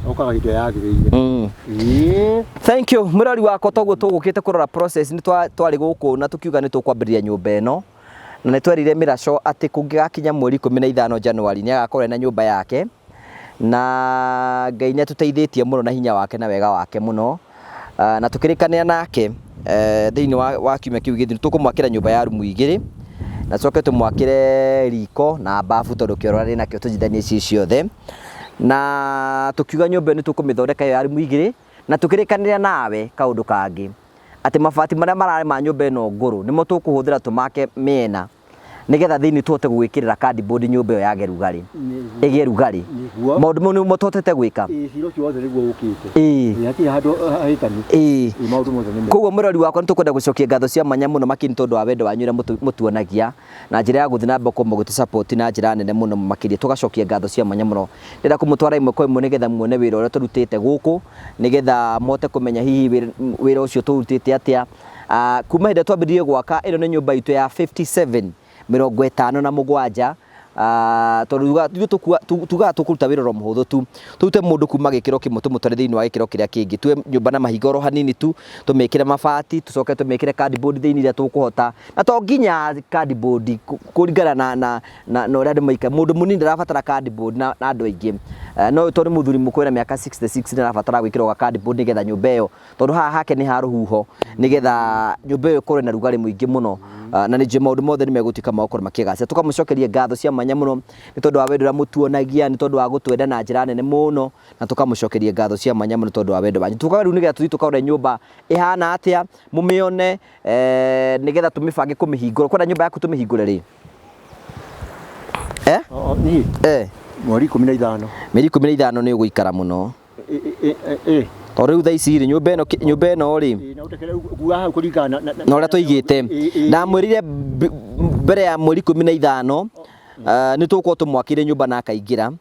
Okaga hĩndĩ ĩrĩa yagĩrĩire. Ĩĩ. Thank you mwĩrori wakwa, toguo tũgũkĩte kũrora process nĩ twarĩ gũkũ na tũkiuga nĩ tũkwambĩrĩria nyũmba ĩno, na nĩ twerire Mĩraco atĩ kũngĩgakinya mweri 15 January nĩ agakorwo ena nyũmba yake, na Ngai nĩ atũteithĩtie mũno na hinya wake na wega wake mũno. Na tũkĩrĩkanĩra nake thĩinĩ wa kiumia kĩu gĩthiru tũkũmwakĩra nyũmba ya rumu igĩrĩ, na tũcoke tũmwakĩre riko na babu tondũ kĩoro arĩ nakĩo tũnyitithanie ciĩ ciothe, na tũkiuga nyũmba ĩyo nĩ tũkũmĩthondeka ĩyo ya rumu igĩrĩ, na tũkĩrĩkanĩra nawe kaũndũ kangĩ, atĩ mabati marĩa mararĩ ma nyũmba ĩno ngũrũ nĩmo tũkũhũthĩra tũmake mĩena, nĩgetha thĩinĩ tũhote gũgwĩkĩrĩra cardboard nyũmba ĩyo yage rugarĩ, ĩgĩe rugarĩ. Nĩguo. Maũndũ mau nĩmo tũhotete gwĩka. Ĩĩ, cira ũcio wothe nĩguo ũkĩte. Ĩĩ. Ĩĩ, hatirĩ handũ hahĩtanu. Ĩĩ. Ĩĩ, maũndũ mothe nĩ mega. Koguo mwĩrori wakwa nĩ tũkwenda gũcokia ngatho cia mwanya mũno makĩria nĩ tondũ wa wendo wanyu ũrĩa mũtuonagia na njĩra ya gũthiĩ na mbere gũkorwo mũgĩtũ support na njĩra nene mũno makĩria. Tũgacokia ngatho cia mwanya mũno. Ndĩrenda kũmũtwara ĩmwe kwa ĩmwe nĩgetha muone wĩra ũrĩa tũrutĩte gũkũ, nĩgetha mũhote kũmenya hihi wĩra ũcio tũrutĩte atĩa. Kuma hĩndĩ ĩrĩa twambĩrĩirie gwaka, ĩno nĩ nyũmba itũ ya 57, 57, tondũ ithuĩ tugaga tũkũruta wĩra oro mũhũthũ tu, tũrute mũndũ kuma gĩkĩro kĩmwe tũmũtware thĩinĩ wa gĩkĩro kĩrĩa kĩngĩ, tue nyũmba na mahiga oro hanini tu, tũmĩkĩre mabati, tũcoke tũmĩkĩre cardboard thĩinĩ ĩrĩa tũkũhota, na to nginya cardboard kũringana na ũrĩa andũ maikaraga, mũndũ mũnini ndarabatara cardboard na andũ aingĩ, no tondũ nĩ mũthuri mũkũrũ wĩna mĩaka 66 nĩ arabatara gwĩkĩrwo ga cardboard nĩgetha nyũmba ĩyo, tondũ haha hake nĩ ha rũhuho, nĩgetha nyũmba ĩyo ĩkorwo ĩna rugarĩ mũingĩ mũno, na nĩ njũĩ maũndũ mothe nĩ megũtuĩka ma gũkorwo makĩgacĩra. Tũkamũcokeria ngatho cia mwanya mũno nĩ tondũ wa wendo ũrĩa mũtuonagia, nĩ tondũ wa gũtwenda na njĩra nene mũno, na tũkamũcokeria ngatho cia mwanya mũno tondũ wa wendo wanyu. Tũkaga rĩu nĩgetha tũthiĩ tũkarore nyũmba ĩhana atĩa, mũmĩone, nĩgetha tũmĩbange kũmĩhingũra. Ũkwenda nyũmba yaku tũmĩhingũre rĩ? Eh? Niĩ Eh. Mweri 15. Mĩeri 15 nĩ ũgũikara mũno. Ĩ. Tondũ rĩu thaa ici rĩ, nyũmba ĩno, nyũmba ĩno rĩ, Ĩ, na ũtekere kuga hau kũringana na ũrĩa tũigĩte, Ĩ, ĩ. Ndamwĩrire mbere ya mweri 15 nĩ tũgũkorwo tũmwakĩire nyũmba na akaingĩra.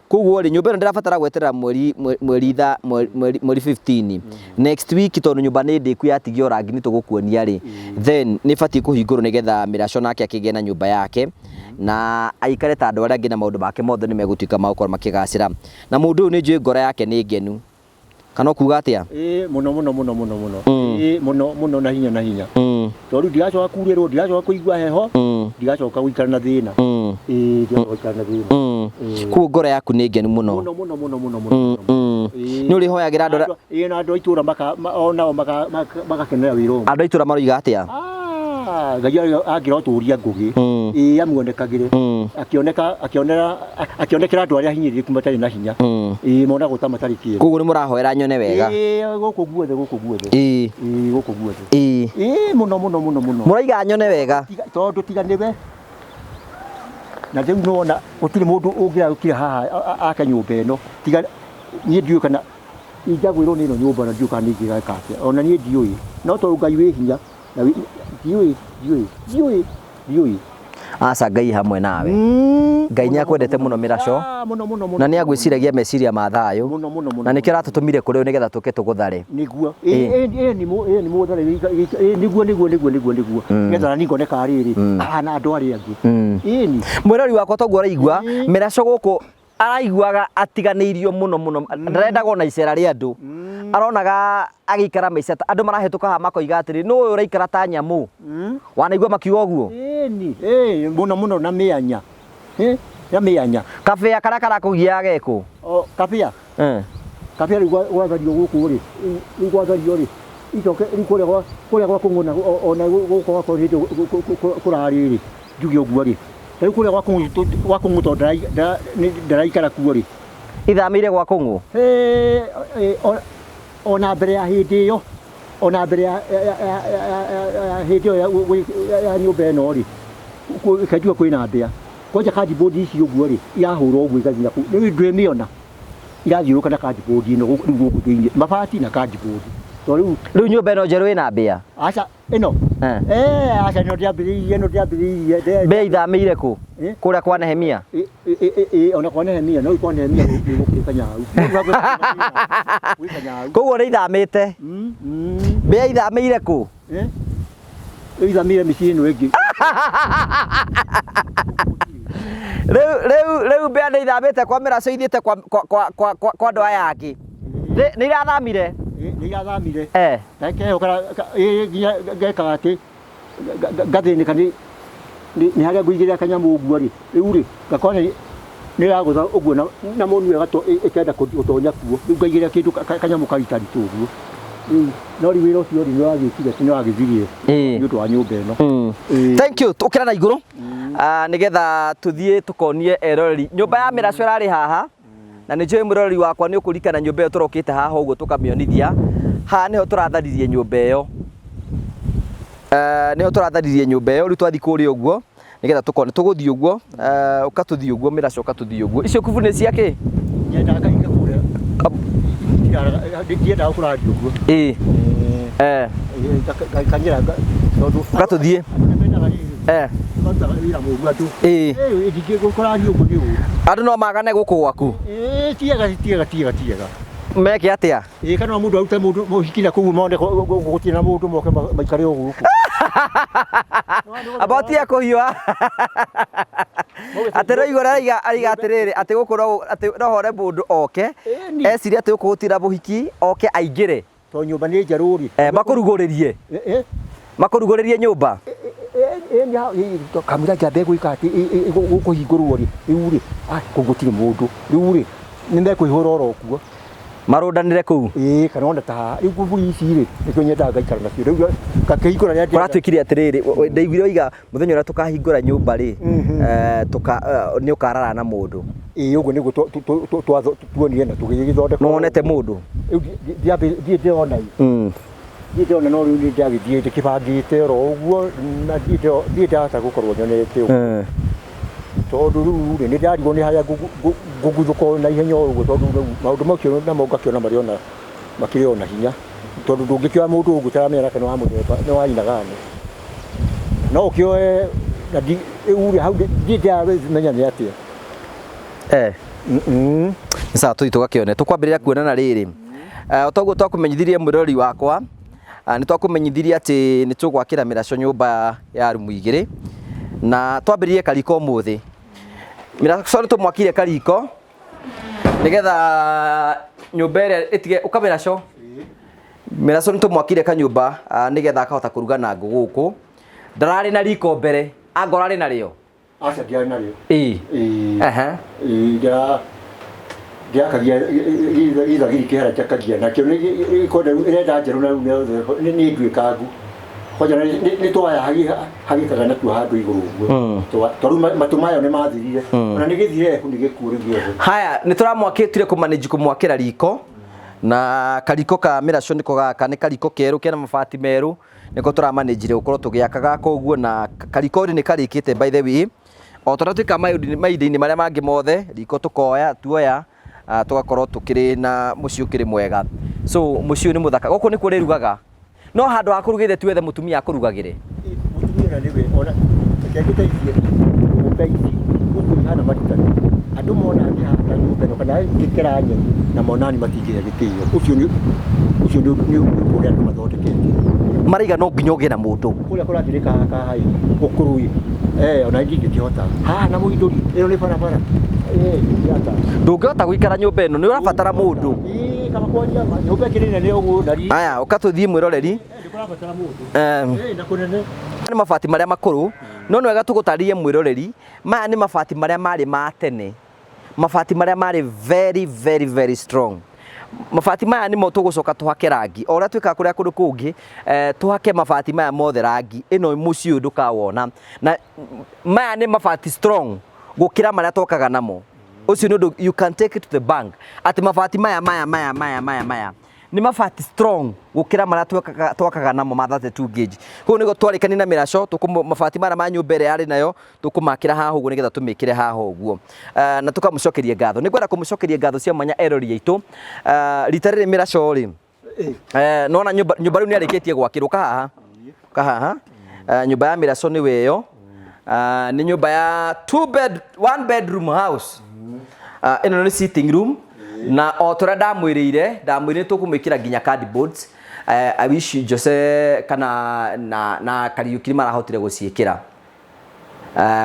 Koguo rĩ, nyũmba ĩno ndĩrabatara gweterera mweri mweri itha mweri mweri 15 next week, tondũ nyũmba nĩ ndĩku, yatigio rangi nĩ tũgũkuonia rĩ, then nĩ ĩbatiĩ kũhingũrwo nĩgetha Mĩraco nake akĩgĩe na nyũmba yake na aikare ta andũ arĩa angĩ, na maũndũ make mothe nĩ megũtuĩka ma gũkorwo makĩgacĩra. Na mũndũ ũyũ nĩ njũĩ ngoro yake nĩ ngenu, kana ũkuga atĩa? Ĩ, mũno mũno mũno mũno mũno. Ĩ, mũno mũno, na hinya na hinya, tondũ ndigacoka kurĩrwo, ndigacoka kũigua heho, ndigacoka gũikara na thĩna. Ĩ, ndigacoka gũikara na thĩna. Ĩ. Koguo ngoro yaku nĩ ngenu mũno? Mũno mũno mũno mũno mũno mũno. Ĩ. Nĩ ũrĩhoyagĩra andũ arĩa Ĩ, na andũ a itũũra onao magakenera wĩra ũyũ. Andũ a itũũra maroiga atĩa? Ah, Ngai angĩrotũria Ngũgĩ. Ĩ, amuonekagĩre, akĩoneka, akĩonera, akĩonekera andũ arĩa hinyĩrĩrĩku matarĩ na hinya. Ĩ, monagwo ta matarĩ kĩene. Koguo nĩ mũrahoera nyone wega? Ĩ, gũkũ guothe, gũkũ guothe. Ĩ, gũkũ guothe. Ĩ, mũno mũno mũno mũno. Mũraiga nyone wega? Tondũ tiga nĩwe na rĩu nĩwona gũtirĩ mũndũ ũngĩraũkire haha ake nyũmba ĩno tiga niĩ. Ndiũĩ kana ingĩagwĩrwo nĩ ĩno nyũmba, na ndiũĩ kana nĩ ingĩgeka atĩa, ona niĩ ndiũĩ, no tondũ Ngai wĩ hinya na ndiũĩ, ndiũĩ, ndiũĩ, ndiũĩ. Aca, Ngai hamwe nawe. Ngai nĩ akwendete mũno, Mĩraco. Ah, mũno mũno mũno. Na nĩ agwĩciragia meciria ma thayũ. Mũno mũno mũno. Na nĩkĩo aratũtũmire kũrĩ ũyũ nĩgetha tũke tũgũthare. Nĩguo, ĩ ĩ nĩ mũ ĩ nĩ mũthare, nĩguo nĩguo nĩguo nĩguo nĩguo, nĩgetha nani ngoneka rĩrĩ ahana andũ arĩa angĩ. Ĩ ni. Mwĩrori wakwa, toguo ũraigua Mĩraco gũkũ araiguaga atiganĩirio mũno mũno, ndarendaga ona icera rĩa andũ, aronaga agĩikara maica andũ marahĩtũka haha makoiga atĩrĩ, nũ ũyũ ũraikara ta nyamũ? Wanaigua makiuga ũguo? Ĩ ni, ĩ mũno mũno, na mĩanya. Ĩ, na mĩanya. Kabĩa karĩa karakũgiaga gekũ? O kabĩa. Kabĩa rĩu gwathario gũkũ rĩ, rĩu gwathario rĩ, icoke rĩu kũrĩa gwa kũng'ũna, ona gũkũ gwakorwo hĩndĩ kũrarĩ rĩ, njuge ũguo rĩ, rĩu kũrĩa gwa kũng'ũ tondũ ndaraikara kuo rĩ. Ithamĩire gwa kũng'ũ? Ĩ, ona mbere ya hĩndĩ ĩyo, ona mbere ya hĩndĩ ĩyo ya nyũmba ĩno rĩ, kenjua kwĩna mbĩa kwanja cardboard ici ũguo rĩ, irahũrwo ũguo igathiĩ nakũu, rĩu ndwĩmĩona irathiũrũrũka na cardboard ĩno rĩu gũkũ thĩinĩ, mabati na cardboard, tondũ rĩu Rĩu nyũmba ĩno njerũ ĩna mbĩa? Aca, ĩno. Eh, aca, ĩno ndĩambĩrĩirie, ĩno ndĩambĩrĩirie. Mbĩa ithamĩire kũ? Eh? Kũrĩa kwa Nehemia? Ĩ, ona kwa Nehemia, no kwa Nehemia nĩ gũkĩrĩ kanyau, gwĩ kanyau. Koguo nĩ ithamĩte? Mbĩa ithamĩire kũ? Eh? Ithamĩire mĩciĩ ĩno ĩngĩ. Rĩu mbĩa nĩ ithamĩte kwa Mĩraco, ithiĩte kwa andũ aya angĩ. Nĩ irathamire? Nĩ irathamire. Keho nginya ngekaga atĩ ngathĩnĩka nĩ harĩa ngũigĩrĩra kanyamũ ũguo rĩ, rĩu rĩ, ngakora nĩ ĩragũtha ũguo na mũnua, ĩkenda gũtonya kuo, rĩu ngaigĩrĩra kĩndũ kanyamũ karitaritũ ũguo rĩu, no rĩu wĩra ũcio rĩ, nĩ ũragĩkire, nĩ ũragĩthirire nĩ ũndũ wa nyũmba ĩno. Thank you. Ũkĩra na igũrũ, ah, nĩgetha tũthiĩ tũkonie eroreri nyũmba ya Mĩraco ĩrarĩ haha, na nĩ njũĩ mwĩroreri wakwa nĩ ũkũririkana nyũmba ĩyo tũrokĩte haha ũguo tũkamĩonithia. Haha nĩho tũratharirie nyũmba ĩyo. Nĩho tũratharirie nyũmba ĩyo. Rĩu twathiĩ kũrĩa ũguo nĩgetha tũkone tũgũthiĩ ũguo, ũka tũthiĩ ũguo, Mĩraco, ũka tũthiĩ ũguo. Icio kubu nĩ cia kĩ? Nyendaga ngahinga kũrĩa, ndiendaga kũraria ũguo. Kanyĩra tondũ Ũka tũthiĩ. Mendaga rĩrĩ, marutaga wĩra mũru andũ. Ndingĩkũraria ũguo nĩ ũru. Andũ no magane gũkũ gwaku? Ĩ, tiega tiega tiega tiega. Meke atĩa? Ĩ, kana mũndũ arute mũndũ mũhiki na kũu, mone gũtirĩ na mũndũ, moke maikare o gũkũ. Amba ũtige kũhiũha atĩ no igua araiga atĩrĩrĩ, atĩ gũkũ no atĩ no hore mũndũ oke Ĩni. ecirie atĩ gũkũ gũtirĩ na mũhiki, oke aingĩre. Tondũ nyũmba nĩ njerũ rĩ. Makũrugũrĩrie? Ĩ. Makũrugũrĩrie nyũmba? Kamũira njambe gwĩka atĩ gũkũhingũrwo rĩ, rĩu rĩ, kũu gũtirĩ mũndũ, rĩu rĩ, nĩ mekũihũra oro kuo. Marũndanĩre kũu? Ĩĩ, kana ona ta haha rĩu nguburi ici rĩ, nĩkĩo nyendaga ngaikara nacio, rĩu ngakĩhingũra rĩrĩa ndĩrenda. Kũratuĩkire atĩrĩrĩ, ndaiguire waiga mũthenya ũrĩa tũkahingũra nyũmba rĩ, nĩ ũkarara na mũndũ. Ĩĩ, ũguo nĩguo tuonire na tũgĩgĩthondeka. Nĩ wonete mũndũ? Rĩu ndirĩ ndĩrona ĩ. Ndirĩ ndĩrona, no rĩu nĩ ndagĩthiĩ ndĩkĩbangĩte oro ũguo, na ndirĩ ndahota gũkorwo nyonete ũguo. Tondũ rĩu rĩ, nĩ ndarigwo nĩ harĩa ngũguthũka na ihenya o ũguo, tondũ rĩu maũndũ macio namo ngakĩona marĩ ona makĩrĩ ona hinya, tondũ ndũngĩkĩoya mũndũ ũguo ũtaramenya nake nĩ wa mũthemba, nĩ wa aina gani. No ũkĩoe na rĩu rĩ, hau ndirĩ ndĩramenya nĩ atĩa. Nĩ sawa, tũthiĩ tũgakĩone. Tũkwambĩrĩria kuonana rĩrĩ. O toguo twakũmenyithirie mwĩroreri wakwa, nĩ twakũmenyithirie atĩ nĩ tũgwakĩra mĩraco nyũmba ya rumu 2, na twambĩrĩrie kariko ũmũthĩ. Mĩraco nĩ tũmwakire kariko nĩgetha nyũmba ĩrĩa ĩtige ũka mĩraco. Mĩraco nĩ tũmwakire kanyũmba nĩgetha akahota kũruga na ngũ gũkũ. Ndararĩ na riko mbere, anga ũrarĩ narĩo? Aca, ndiarĩ narĩo. Ĩĩ. Ĩĩ, ndiakagia gĩthagiri kĩhara njakagia nakĩo, kwenda ĩrenda njerũ na rĩu nĩ nduĩkangu kwanja nĩ twaya hagĩkaga nakuo handũ igũrũ ũguo, tondũ matũ mayo nĩ mathirire, ona nĩ gĩthire nĩ gĩkuũ rĩu gĩothe. Haya, nĩ tũramwakĩtire kũmanage kũmwakĩra riko, na kariko ka mĩraco nĩko gaka, nĩ kariko kerũ kena mabati merũ, nĩko tũramanĩnjire gũkorwo tũgĩaka gaka ũguo, na kariko nĩ karĩkĩte by the way. O ta ũrĩa twĩkaga mahinda-inĩ marĩa mangĩ mothe, riko tũkoya tuoya, tũgakorwo tũkĩrĩ na mũciĩ ũkĩrĩ mwega. So mũciĩ ũyũ nĩ mũthaka, gũkũ nĩkuo ũrĩrugaga, no handũ ha kũrugĩre tuethe mũtumia akũrugagĩre. Mũtumia na nĩwe ona reke ngũteithie, nyũmba ici gũkũ ihana marutani, andũ mona ngĩhaka nyũmba ĩno kana ngĩkera nyeni na mona ni matingĩhe gĩtĩo, ũcio nĩ ũndũ ũrĩa andũ mathondekete. Maraiga no nginya ũgĩe na mũndũ. Kũrĩa kũrakĩrĩka haha gũkũrũ ona ndingĩkĩhota haha na mũindũri, ĩno nĩ barabara ndingĩhota. Ndũngĩhota gũikara nyũmba ĩno, nĩ ũrabatara mũndũ. Ĩĩ, kaba kwaria ma, nyũmba ĩkĩrĩ nene ũguo na Aya, ũka tũthiĩ mwĩroreri. Nĩ kũrabatara mũndũ. Na kũnene. Nĩ mabati marĩa makũrũ, no nĩ wega tũgũtarĩrie mwĩroreri, maya nĩ mabati marĩa marĩ ma tene, mabati marĩa marĩ very very very strong. Mabati maya nĩmo tũgũcoka tũhake rangi o ũrĩa twĩkaga kũrĩa kũndũ kũngĩ, tũhake mabati maya mothe rangi ĩno, mũciĩ ũyũ ndũkawona. Na maya nĩ mabati strong gũkĩra marĩa twakaga namo. Ũcio nĩ ũndũ you can take it to the bank, atĩ mabati maya maya maya maya maya maya nĩ mabati strong gũkĩra marĩa twakaga namo ma 32 gauge. Koguo nĩguo twarĩkania na mĩraco, mabati marĩa ma nyũmba ĩrĩa yarĩ nayo tũkũmakĩra haha ũguo nĩgetha tũmĩkĩre haha ũguo. Na tũkamũcokeria ngatho. Nĩ ngwenda kũmũcokeria ngatho cia mwanya erori aitũ. Rita rĩrĩ mĩraco rĩ, nona nyũmba rĩu nĩ arĩkĩtie gwakĩrwo kahaha kahaha. Nyũmba ya mĩraco nĩwe ĩyo. Nĩ nyũmba ya two bed one bedroom house. Ĩno nĩ sitting room, na o torĩa ndamwĩrĩire tũkũmwĩkĩra nginya cardboards. I wish Jose kana na Kariũki nĩ marahotire gũciĩkĩra.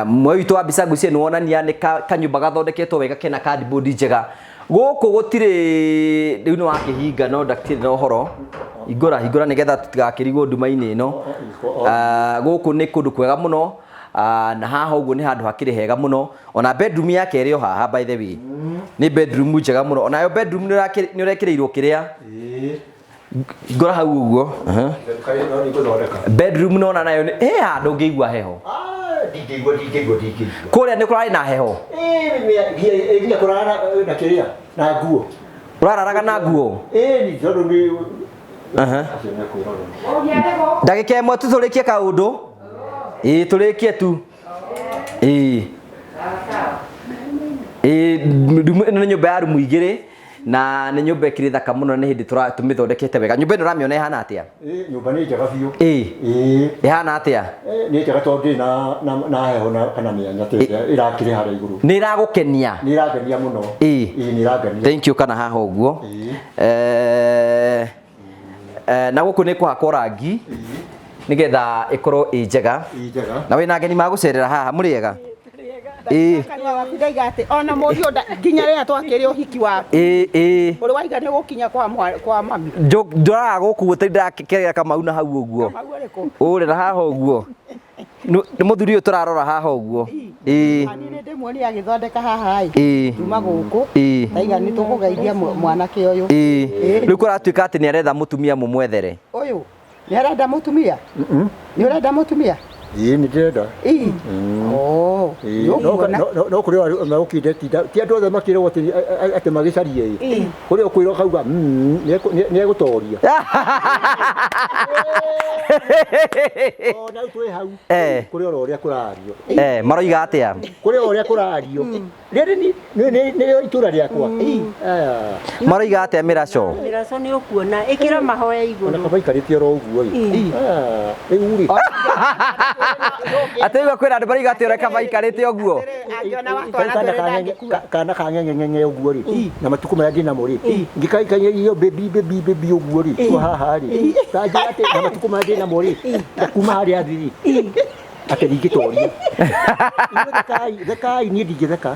Mwei witũ wa mbica ngwĩciria nĩ wonania nĩ kanyũmba gathondeketwo wega kena cardboard njega. Gũkũ gũtirĩ, rĩu nĩ wakĩhinga, no ndakĩrĩ na ũhoro, hingũra hingũra nĩgetha tũtigakĩrigwo nduma-inĩ ĩno. Gũkũ nĩ kũndũ kwega mũno, na haha ũguo nĩ handũ hakĩrĩ hega mũno. Ona bedroom yake ĩrĩ o haha, by the way, nĩ bedroom njega mũno. Onayo bedroom nĩ ũrekĩrĩirwo kĩrĩa, hingũra hau ũguo. No nĩ ngũthondeka. Bedroom nona nayo nĩ he handũ ũngĩigua heho. Ndingĩigua, ndingĩigua, ndingĩigua. Kũrĩa nĩ kũrarĩ na heho. Ĩĩ, nginya kũrara na kĩrĩa na nguo. Ũrararaga na nguo? Ĩĩ, ni tondũ nĩ acio mekwĩrorera. Ndagĩka 1 tu tũrĩkie kaũndũ. Ĩĩ, tũrĩkie tu. Ĩĩ ĩĩ, rumu ĩno nĩ nyũmba ya rumu 2, na nĩ nyũmba ĩkĩrĩ thaka mũno, nĩ hĩndĩ tũmĩthondekete wega. Nyũmba ĩno ũramĩona ĩhana atĩa? Ĩĩ, nyũmba nĩ njega biũ. Ĩĩ. Ĩĩ. Ĩhana atĩa? Nĩ njega tondũ ndĩrĩ na heho na kana mĩanya ta ĩrĩa ĩrakĩrĩ harĩa igũrũ. Nĩ ĩragũkenia? Nĩ ĩrangenia mũno. Ĩĩ. Ĩĩ, nĩ ĩrangenia. Thank you. Kana haha ũguo. Ĩĩ. Na gũkũ nĩ kũhakwo rangi nĩgetha ĩkorwo ĩ njega. Ĩ njega. Na wĩna ageni magũcerera haha, mũrĩ ega? Ĩĩ. Kanua waku ndaiga atĩ ona mũriũ nginya rĩrĩa twakĩrĩ ũhiki waku. Ĩĩ ĩĩ. Ũrĩ waiga nĩ gũkinya kwa mami. Njoraga gũkũ gũtarĩ ndĩrakĩrĩa Kamau na hau ũguo. Kamau arĩkũ? Ũrĩ na haha ũguo. Nĩ mũthuri ũyũ tũrarora haha ũguo. Ĩĩ. Niĩ nĩ ndĩmuonire agĩthondeka haha ĩ. Ĩĩ. Tuma gũkũ. Ĩĩ. Ndaiga nĩ tũkũgeithia mwanake ũyũ. Ĩĩ. Rĩu kũratuĩka atĩ nĩ aretha mũtumia mũmwethere. Ũyũ nĩ arenda mũtumia? Nĩ ũrenda mũtumia? Ĩĩ nĩ ndĩrenda. Ii. Oh, Ĩĩ, no nĩũkuona. no- no kũrĩ o megũkinda tinda ti andũ othe makĩrwo atĩ atĩ magĩcarie ĩ kũrĩ o kwĩrwo kauga "Mm, nĩ egũtoria ona rĩu twĩ hau Eh. kũrĩ oro ũrĩa kũrario Eh, maroiga atĩa? Kũrĩ o ũrĩa kũrario rĩrĩ nĩrĩo itũra rĩakwa. Aya. Maroiga atĩa mĩraco? Mĩraco nĩ ũkuona ĩkĩra mahoya Ona igũrũ. kaba ikarĩte oro ũguo ĩ. Ah, rĩu rĩ Atĩ igua kwĩna andũ maroiga atĩ ũreka maikarĩte ũguo. Angĩona watwana Kana twĩrĩ ndangĩkua. kana kang'eng'eng'eng'e ũguo rĩ na matukũ marĩa ndĩnamo rĩ ngĩkaikaia baby baby baby ũguo rĩ kwa haha rĩ tanjĩra atĩ na matukũ marĩa ndĩnamo rĩ na kuma harĩa thĩ rĩ atĩ ndingĩtoria. Inyuĩ thekai thekai niĩ ndingĩtheka.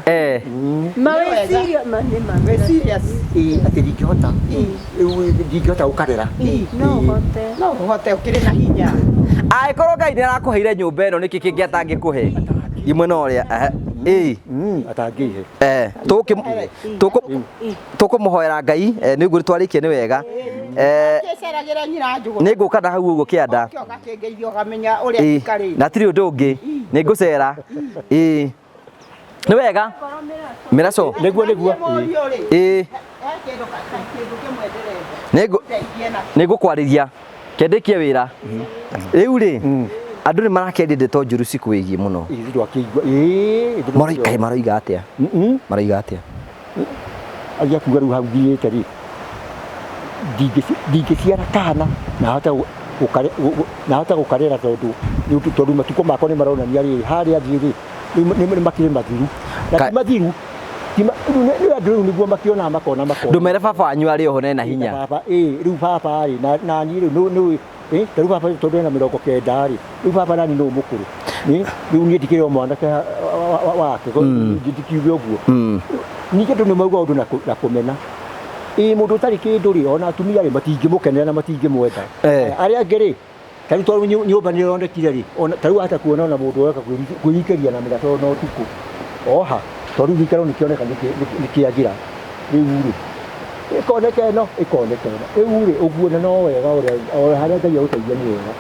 Mawĩciria ma nĩ ma. Wĩ serious. Ĩĩ, atĩ ndingĩhota. Rĩu ndingĩhota gũkarera. No ũhote. No ũhote ũkĩrĩ na hinya. Angĩkorwo Ngai nĩ arakũheire nyũmba ĩno nĩkĩ kĩngĩ atangĩkũhe? Imwe na ũrĩa. Ĩĩ. Atangĩihe. Eh, tũkũmũhoera Ngai nĩ ũguo twarĩkia nĩ wega. Kĩceragĩre nyina njũgũ. Nĩ ngũka na hau ũguo kĩanda. Ũke ũgakĩngeithia ũkamenya ũrĩa Ĩĩ, ikarĩte. na tirĩ ũndũ ũngĩ nĩ ngũcera. Ĩĩ. Nĩ wega mĩraco. Nĩguo nĩguo. Mũriũ rĩ, Ĩĩ. he kĩndũ kĩndũ kĩmwe ndĩrenda. Nĩ Ndeithie nakĩo. nĩ ngũkwarĩria kendĩkie wĩra rĩu rĩ andũ nĩ marakĩendia ndeto njũru cikwĩgiĩ mũno. Ĩĩ ndwakĩigua. Ĩĩ. Maroiga maroiga atĩa? Maroiga atĩa? Agia kuga rĩu hau nginyĩte rĩ ndingĩciara kana na hote na hote gũkarera tondũ tondũ matukũ makwa nĩ maronania rĩrĩ harĩa thiĩ rĩ rĩu nĩ makĩrĩ mathiru na ti mathiru rĩu nĩ andũ rĩu nĩguo makĩonaga makona makona. Ndũmere baba wanyu arĩ oho na ena hinya. Baba ĩĩ rĩu baba rĩ na niĩ rĩu nĩ ĩ ta rĩu baba tondũ ena 90 rĩ rĩu baba nani nĩ mũkũrũ rĩu niĩ ndikĩrĩ o mwanake wake ndikiuge ũguo. Ningĩ andũ nĩ mauga ũndũ na kũmena ĩ mũndũ ũtarĩ kĩndũ rĩ ona atumia rĩ matingĩmũkenera na matingĩmwenda. Arĩa angĩ rĩ ta rĩu tondũ nyũmba nĩ ĩronekire rĩ ona ta rĩu hata kuona ona mũndũ oka kwĩrikĩria na mĩgato na ũtukũ oha tondũ rĩu gĩikaro nĩkĩoneka nĩkĩagĩra rĩu rĩ ĩkoneka ĩno ĩkoneka ĩno rĩu rĩ ũguo na no wega ũrĩa o harĩa Ngai agũteithia nĩ wega.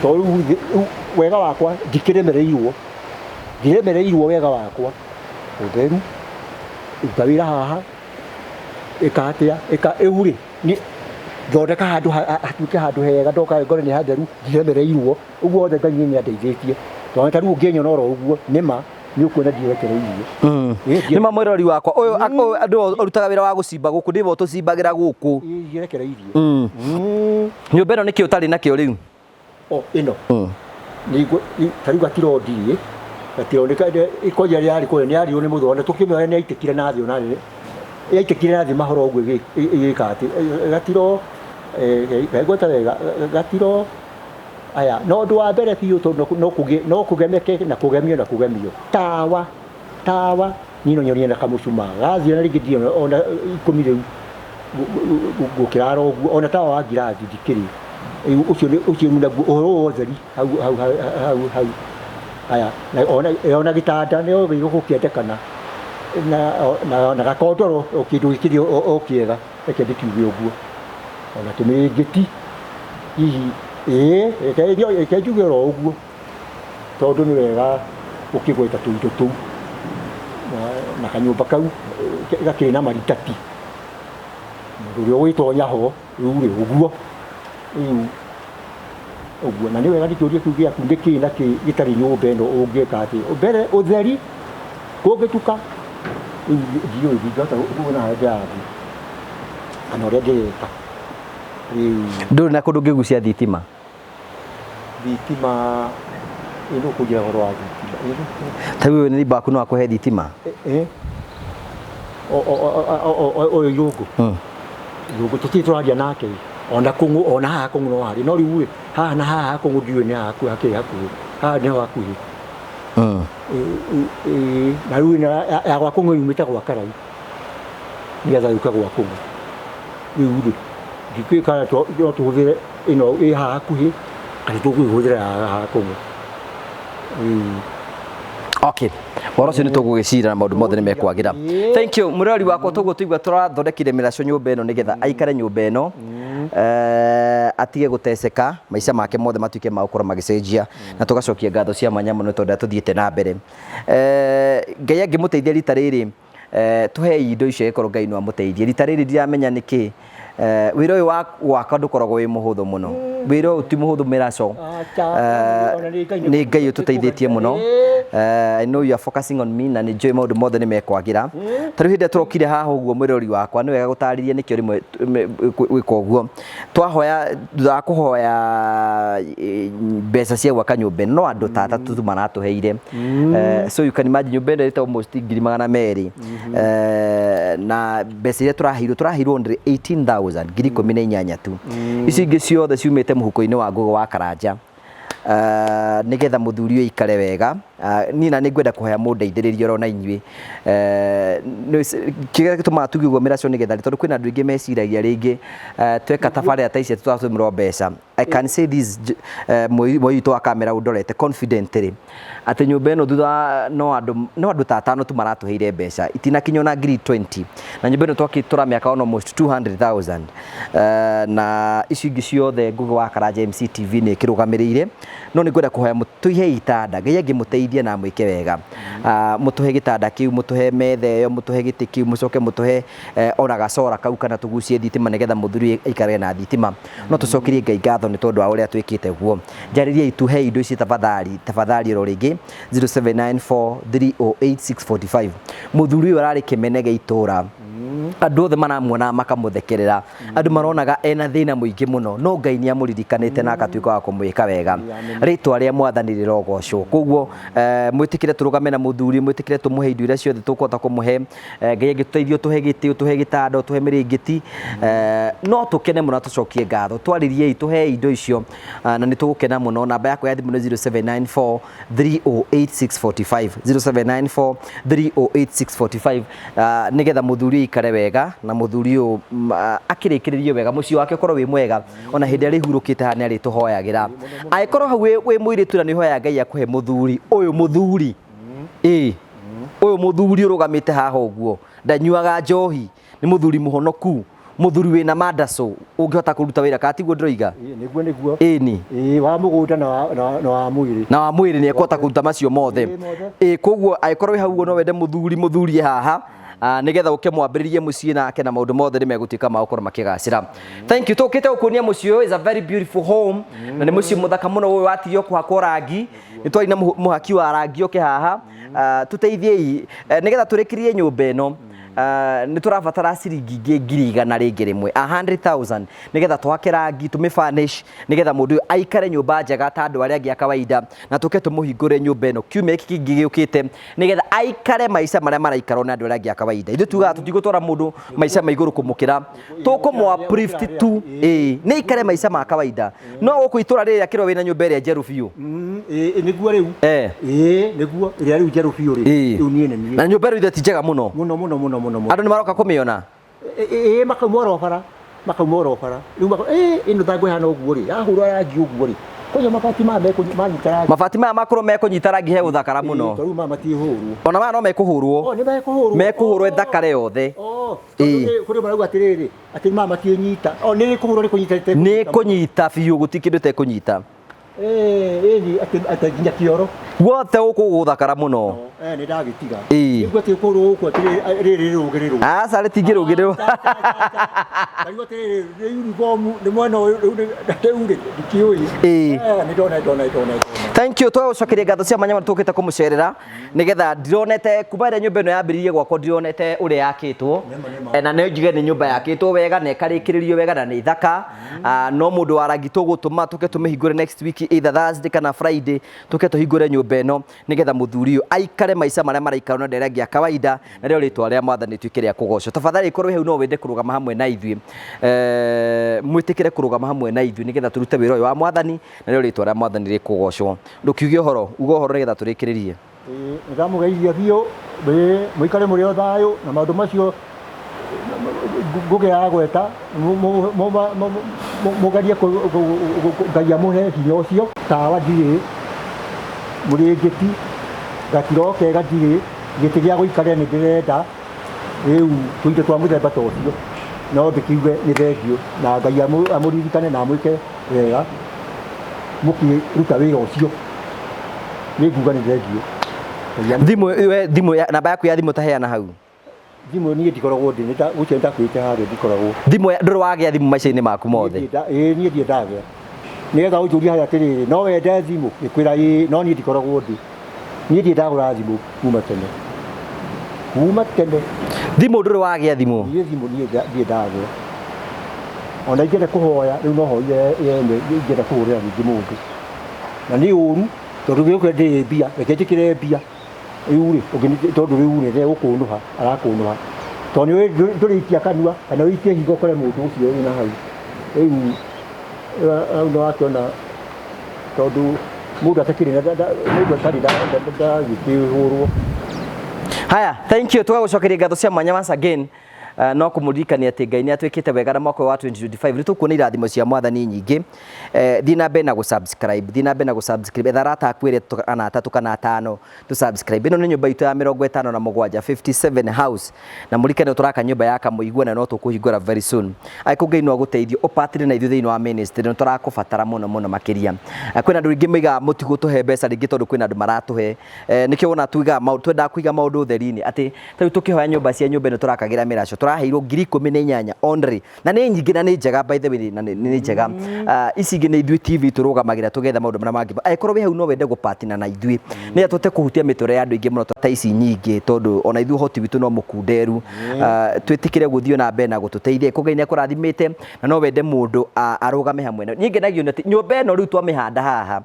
Tondũ rĩu wega wakwa ndikĩremereirwo ndiremereirwo wega wakwa ũtheru ruta wĩra haha ĩka atĩa ĩka rĩu rĩ nĩ thondeka handũ hatuĩke handũ hega ndoka ngore nĩ hatheru ndiremereirwo ũguo wothe Ngai nĩ andeithĩtie tondũ ta rĩu ũngĩnyona oro ũguo nĩma nĩ ũkuona ndirekereirie. Nĩ ma mwĩrori wakwa ũyũ andũ ũrutaga wĩra wa gũcimba gũkũ ndĩwe ũtũcimbagĩra gũkũ. Ndirekereirie. Nyũmba ĩno nĩkĩ ũtarĩ nakĩo rĩu? O ĩno ta rĩu gatirondi gatironeka ikoria rĩarĩ kũrĩa nĩ yarĩirwo nĩ mũthũa na tũkĩmĩoya nĩ yaitĩkire na thĩ ona yaitĩkire na thĩ mahoro ũguo ĩgĩka atĩ gatiro ngweta wega gatiro aya no ũndũ wa mbere biũ tondũ no kũgemeke na kũgemio na kũgemio tawa tawa niĩ no nyonie na kamũcumaa gathiĩ na rĩngĩ ndirĩ ona 10 rĩu ngũkĩrara ũguo ona tawa wa ngirathi ndikĩrĩ ũcio ũcio rĩu naguo ũhoro wa ũtheri hau hau hau hau aya ona gĩtanda nĩ gũkĩendekana na gakondoro o kĩndũ gĩkĩrĩ o kĩega reke ndĩkiuge ũguo ona tũmĩrĩngĩti hihi ĩĩ reke njuge oro ũguo tondũ nĩ wega ũkĩgweta tũindo tũu na kanyũmba kau gakĩrĩ na maritati mũndũ ũrĩa ũgwĩtonya ho rĩu rĩ ũguo rĩu ũguo na nĩ wega nĩ kĩũria kĩu gĩaku nĩ kĩĩ na kĩĩ gĩtarĩ nyũmba ĩno ũngĩka atĩ mbere ũtheri kũngĩtuka rĩu ndiũĩ ndingĩhota kuona harĩa ndĩrathiĩ kana ũrĩa ndĩreka rĩu. Ndũrĩ na kũndũ ũngĩgucia thitima? Thitima ĩno kũnjĩra ũhoro wa thitima. Ta rĩu nĩ waku no akũhe thitima? Ũyũ Irũngũ Irũngũ tũtirĩ tũraria nake ona kũng'ũ ona haha kũng'ũ no harĩ no rĩu rĩ haha na haha kũng'ũ ndiũĩ nĩ haha hakĩrĩ hakuhĩ haha nĩho hakuhĩ na rĩu ĩno ya gwa kũng'ũ yumĩte gwa Karai nĩgetha yũke gwa kũng'ũ rĩu rĩ ndikĩũĩ kana no tũhũthĩre ĩno ĩ haha hakuhĩ kana tũkũhũthĩra ya haha kũng'ũ. Okay. Ũhoro ũcio nĩ tũgũgĩcira na maũndũ mothe nĩ mekwagĩra. Thank you mwĩrori wakwa tũguo tũigua tũrathondekire mĩraco nyũmba ĩno nĩgetha aikare nyũmba ĩno. Atige gũteceka maica make mothe matuĩke ma gũkorwo magĩcenjia na tũgacokia ngatho cia mwanya mũno tondũ tũthiĩte na mbere. Ngai angĩmũteithia rita rĩrĩ, tũhei indo icio ĩkorwo Ngai no amũteithie rita rĩrĩ. Ndiramenya nĩkĩ wĩra ũyũ wa gwaka ndũkoragwo wĩ mũhũthũ mũno. Wĩra ũyũ ti mũhũthũ, mĩraco. Acha, ona nĩ Ngai. Nĩ Ngai ũtũteithĩtie mũno. I know you are focusing on me na nĩ njũĩ maũndũ mothe nĩ mekwagĩra. Ta rĩu hĩndĩ ĩrĩa tũrokire haha ũguo, mwĩrori wakwa, nĩ wega gũtarĩria nĩkĩo rĩmwe gwĩka ũguo. Twahoya, thutha wa kũhoya mbeca cia gwaka nyũmba ĩno, no andũ ta atatũ tu maratũheire. So you can imagine nyũmba ĩno ĩrĩte almost 200,000. Na mbeca iria tũraheirwo only 18,000, 18,000 tu. Icio ingĩ ciothe ciumĩte mũhuko-inĩ wa Ngũgĩ wa Karanja. Nĩgetha mũthuri ũyũ aikare wega. Niĩ na nĩ ngwenda kũhoya mũndeithĩrĩrie oro na inyuĩ. Kĩrĩa gĩtũmaga tuge ũguo, mĩracio, nĩgetha tondũ kwĩna andũ aingĩ meciragia rĩngĩ tweka tabarĩra ta ici tũratũmĩrwo mbeca. I can say this, moi witũ wa kamera ũndorete confidently atĩ nyũmba ĩno thutha wa no andũ ta atano tu maratũheire mbeca, itinakinya ona ngiri 20, na nyũmba ĩno twakĩ tũramĩaka on almost 200,000. Na icio ingĩ ciothe Ngũgĩ wa Karanja MCTV nĩ ĩkĩrũgamĩrĩire. No nĩ ngwenda kũhoya mũtũhe itanda. Ngai angĩmũteithia na amwĩke wega, mũtũhe gĩtanda kĩu, mũtũhe metha ĩyo, mũtũhe gĩtĩ kĩu, mũcoke mũtũhe ona gacora kau kana tũgucie thitima nĩgetha mũthuri aikarage na thitima. No tũcokerie Ngai ngatho nĩ tondũ wa ũrĩa twĩkĩte guo. Njarĩriai, tuhe indo ici tafadhali, tafadhali oro rĩngĩ, 0794308645. Mũthuri ũyũ ararĩ kĩmene gĩa itũra. Andũ othe maramuona makamũthekerera, andũ maronaga ena thĩna mũingĩ mũno, no Ngai nĩ amũririkanĩte na agatuĩka wa kũmwĩka wega. Rĩtwa rĩa Mwathani rĩrogocwo. Koguo mwĩtĩkĩre tũrũgame na mũthuri, mwĩtĩkĩre tũmũhe indo iria ciothe tũkũhota kũmũhe. Ngai angĩtũteithia, ũtũhe gĩtĩ, ũtũhe gĩtanda, ũtũhe mĩrĩngĩti, no tũkene mũno na tũcokie ngatho. Twarĩriei, tũhei indo icio na nĩ tũgũkena mũno. Namba yakwa ya thimũ nĩ 0794 308645, 0794 308645, nĩgetha mũthuri aikare wega na mũthuri ũyũ akĩrĩkĩrĩrie wega, mũciĩ wake ũkorwo wĩ mwega. Ona hĩndĩ ĩrĩa arĩhurũkĩte haha nĩ arĩtũhoyagĩra. Angĩkorwo hau wĩ mũirĩtu na nĩ ũhoyaga Ngai akũhe mũthuri ũyũ, mũthuri ĩ ũyũ, mũthuri ũrũgamĩte haha ũguo, ndanyuaga njohi, nĩ mũthuri mũhonoku, mũthuri wĩna mandaco, ũngĩhota kũruta wĩra, kana tiguo ndĩroiga? Ĩĩ, nĩguo nĩguo. Ĩni. Ĩĩ, wa mũgũnda na wa mwĩrĩ. Na wa mwĩrĩ nĩ ekũhota kũruta macio mothe. Ĩĩ, mothe. Ĩ koguo angĩkorwo wĩ hau ũguo no wende mũthuri, mũthuri e haha, nĩgetha ũke mwambĩrĩrie mũciĩ nake na maũndũ mothe nĩ megũtuĩka ma gũkorwo makĩgacĩra. Thank you. Tũkĩte gũkuonia mũciĩ ũyũ is a very beautiful home na nĩ mũciĩ mũthaka mũno. Ũyũ watirio kũhakwo rangi, nĩ twarĩ na mũhaki wa rangi oke haha. Tũteithiei nĩgetha tũrĩkĩrie nyũmba ĩno. Nĩ tũrabatara ciringi ingĩ 100,000 rĩngĩ, 100,000, nĩgetha twake rangi, tũmĩ furnish, nĩgetha mũndũ ũyũ aikare nyũmba njega ta andũ arĩa angĩ a kawaida, na tũke tũmũhingũre nyũmba ĩno kiumia gĩkĩ kĩngĩ gĩũkĩte, nĩgetha aikare maica marĩa maraikarwo nĩ andũ arĩa angĩ a kawaida. Ithuĩ tugaga tũtigũtwara mũndũ maica ma igũrũ kũmũkĩra, tũkũmũ uplift tu, ĩĩ, nĩ aikare maica ma kawaida. No gũkũ itũra rĩrĩ akĩrwo wĩna nyũmba ĩrĩa njerũ biũ. Ĩĩ, nĩguo rĩu. Ĩĩ, nĩguo ĩrĩa rĩu njerũ biũ rĩ. Rĩu niĩ nĩ niĩ. Na nyũmba ĩno ithe ti njega mũno? Mũno mũno mũno mũno mũno. Andũ nĩ maroka kũmĩona? Ĩĩ, makauma oro bara, makauma oro bara rĩu ĩĩ, ĩno thangu ĩhana ũguo rĩ, yahũrwo rangi ũguo rĩ, koguo mabati maya manyita rangi. Mabati maya makorwo mekũnyita rangi he gũthakara mũno. Ĩĩ, tondũ rĩu maya matiĩhũrwo. Ona maya no mekũhũrwo. O nĩ mekũhũrwo. Mekũhũrwo ĩthakare yothe. Oh, tondũ kũrĩ marauga atĩrĩrĩ, atĩ maya matiĩnyita. O nĩ kũhũrwo nĩ kũnyita. Nĩ kũnyita biũ, gũtirĩ kĩndũ ĩtekũnyita. Ĩĩ, ĩĩ, atĩ nginya kĩoro. Guothe gũkũ gũthakara mũno. Eh, nĩ ndagĩtiga. Ĩĩ. Nĩguo atĩ kũrũ gũkũ atĩ rĩrĩ rĩrũgĩrĩrwo. Aca, rĩtingĩrũgĩrĩrwo. Ndarigwo atĩrĩrĩ, nĩ uniform nĩ mwena ũyũ rĩu rĩu rĩ ndikĩũĩ. Ĩĩ. Eh, nĩ ndona ndona ndona ndona. Thank you. Twagũcokeria ngatho cia mwanya mũno. Tũkĩte kũmũcerera nĩgetha ndironete kuma ĩrĩa nyũmba ĩno yambĩrĩirie gwakwo, ndironete ũrĩa yakĩtwo. Na no njuge nĩ nyũmba yakĩtwo wega na ĩkarĩkĩrĩrio wega na nĩ thaka. No mũndũ wa rangi tũgũtũma tũke tũmĩhingũre next week, either Thursday kana Friday, tũke tũhingũre nyũmba ĩno nĩgetha mũthuri ũyũ aikare maica marĩa maraikarwo na andũ arĩa angĩ a kawaida, na rĩo rĩtwa rĩa Mwathani rĩtuĩke rĩa kũgocwo. Tafadhali, korwo hau no wende kũrũgama hamwe na ithuĩ, mwĩtĩkĩre kũrũgama hamwe na ithuĩ nĩgetha tũrute wĩra ũyũ wa Mwathani, na rĩo rĩtwa rĩa Mwathani rĩkũgocwo. Ndũkiuge ũhoro, uga ũhoro nĩgetha tũrĩkĩrĩrie. Ĩĩ, nĩndamũgeithia biũ. Ĩĩ, mũikare mũrĩ o thayũ na maũndũ macio Ngũgĩ aragweta mũgerie Ngai amũhe hinya ũcio. Tawa ndirĩ, mũrĩngĩti, gatiro kega ndirĩ, gĩtĩ gĩa gũikarĩra nĩ ndĩrenda, rĩu tũindo twa mũthemba ta ũcio. No ndĩkiuge nĩ thengiũ na Ngai amũririkane na amwĩke wega mũkĩruta wĩra ũcio. Nĩ nguga nĩ thengiũ. Ngai Thimũ we thimũ namba yaku ya thimũ taheana hau. Thimũ niĩ ndikoragwo ndĩ gũcio nĩndakwĩrĩte harĩa ndikoragwo. Thimũ ndũrĩ wagĩa thimũ maica-inĩ maku mothe. Ĩĩ niĩ ndirĩ ndagĩa. Nĩgetha ũnjũrie harĩa atĩrĩrĩ, no wende thimũ? Ngĩkwĩra ĩĩ, no niĩ ndikoragwo ndĩ. Niĩ ndirĩ ndagũra thimũ kuma tene. Kuma tene. Thimũ ndũrĩ wagĩa thimũ. Niĩ thimũ niĩ ndirĩ ndagĩa. Ona ingĩenda kũhoya, rĩu no hoire yene ingĩenda kũhũrĩra rĩngĩ mũndũ. Na nĩ ũru, tondũ gĩũke ndĩrĩ mbia, reke njĩkĩre mbia. Rĩu rĩ, tondũ rĩu rĩ, nĩegũkũnũha, arakũnũha. Tondũ nĩũĩ ndũrĩikia kanua, kana ũikie higo ũkore mũndũ ũcio wĩna hau. Rĩu hau nĩwakĩona tondũ mũndũ atakĩrĩ na mũndũ atarĩ ndangĩkĩhũrwo. Haya, thank you. Tũgagũcokeria ngatho cia mwanya once again. No kũmũririkania atĩ Ngai nĩ atwĩkĩte wega na mwaka ũyũ wa 2025 nĩ tũkuona irathimo cia mwathani nyingĩ. Thiĩ na mbere na gũ-subscribe, thiĩ na mbere na gũ-subscribe. Etha arata aku erĩ kana atatũ kana atano tũ subscribe. Ĩno nĩ nyũmba itũ ya 57 57 house na mũrikane tũraka nyũmba ya Kamũigua na no tũkũhingũra very soon. Angĩkorwo Ngai no agũteithie ũpatire na ithuĩ thĩinĩ wa ministry nĩ tũrakũbatara mũno mũno makĩria. Kwĩna andũ aingĩ moigaga mũtigũtũhe mbeca rĩngĩ tondũ kwĩna andũ maratũhe. Nĩkĩo wona tuigaga maũndũ, twendaga kũiga maũndũ ũtheri-inĩ atĩ ta rĩu tũkĩhoya nyũmba cia nyũmba ĩno tũrakagĩra mĩraco tũraheirwo 18,000 only na nĩ nyingĩ na nĩ njega by the way na nĩ njega. Ici ingĩ nĩ ithuĩ TV tũrũgamagĩra tũgetha maũndũ marĩa mangĩ. Angĩkorwo wĩ hau no wende gũpatina na ithuĩ nĩgetha tũhote kũhutia mĩtũrĩre ya andũ aingĩ mũno ta ici nyingĩ tondũ ona ithuĩ ũhoti witũ no mũkunderu. Twĩtĩkĩre gũthiĩ na mbere na gũtũteithia. Angĩkorwo Ngai nĩ akũrathimĩte na no wende mũndũ arũgame hamwe na niĩ ngenagio nĩ atĩ nyũmba ĩno rĩu twamĩhanda haha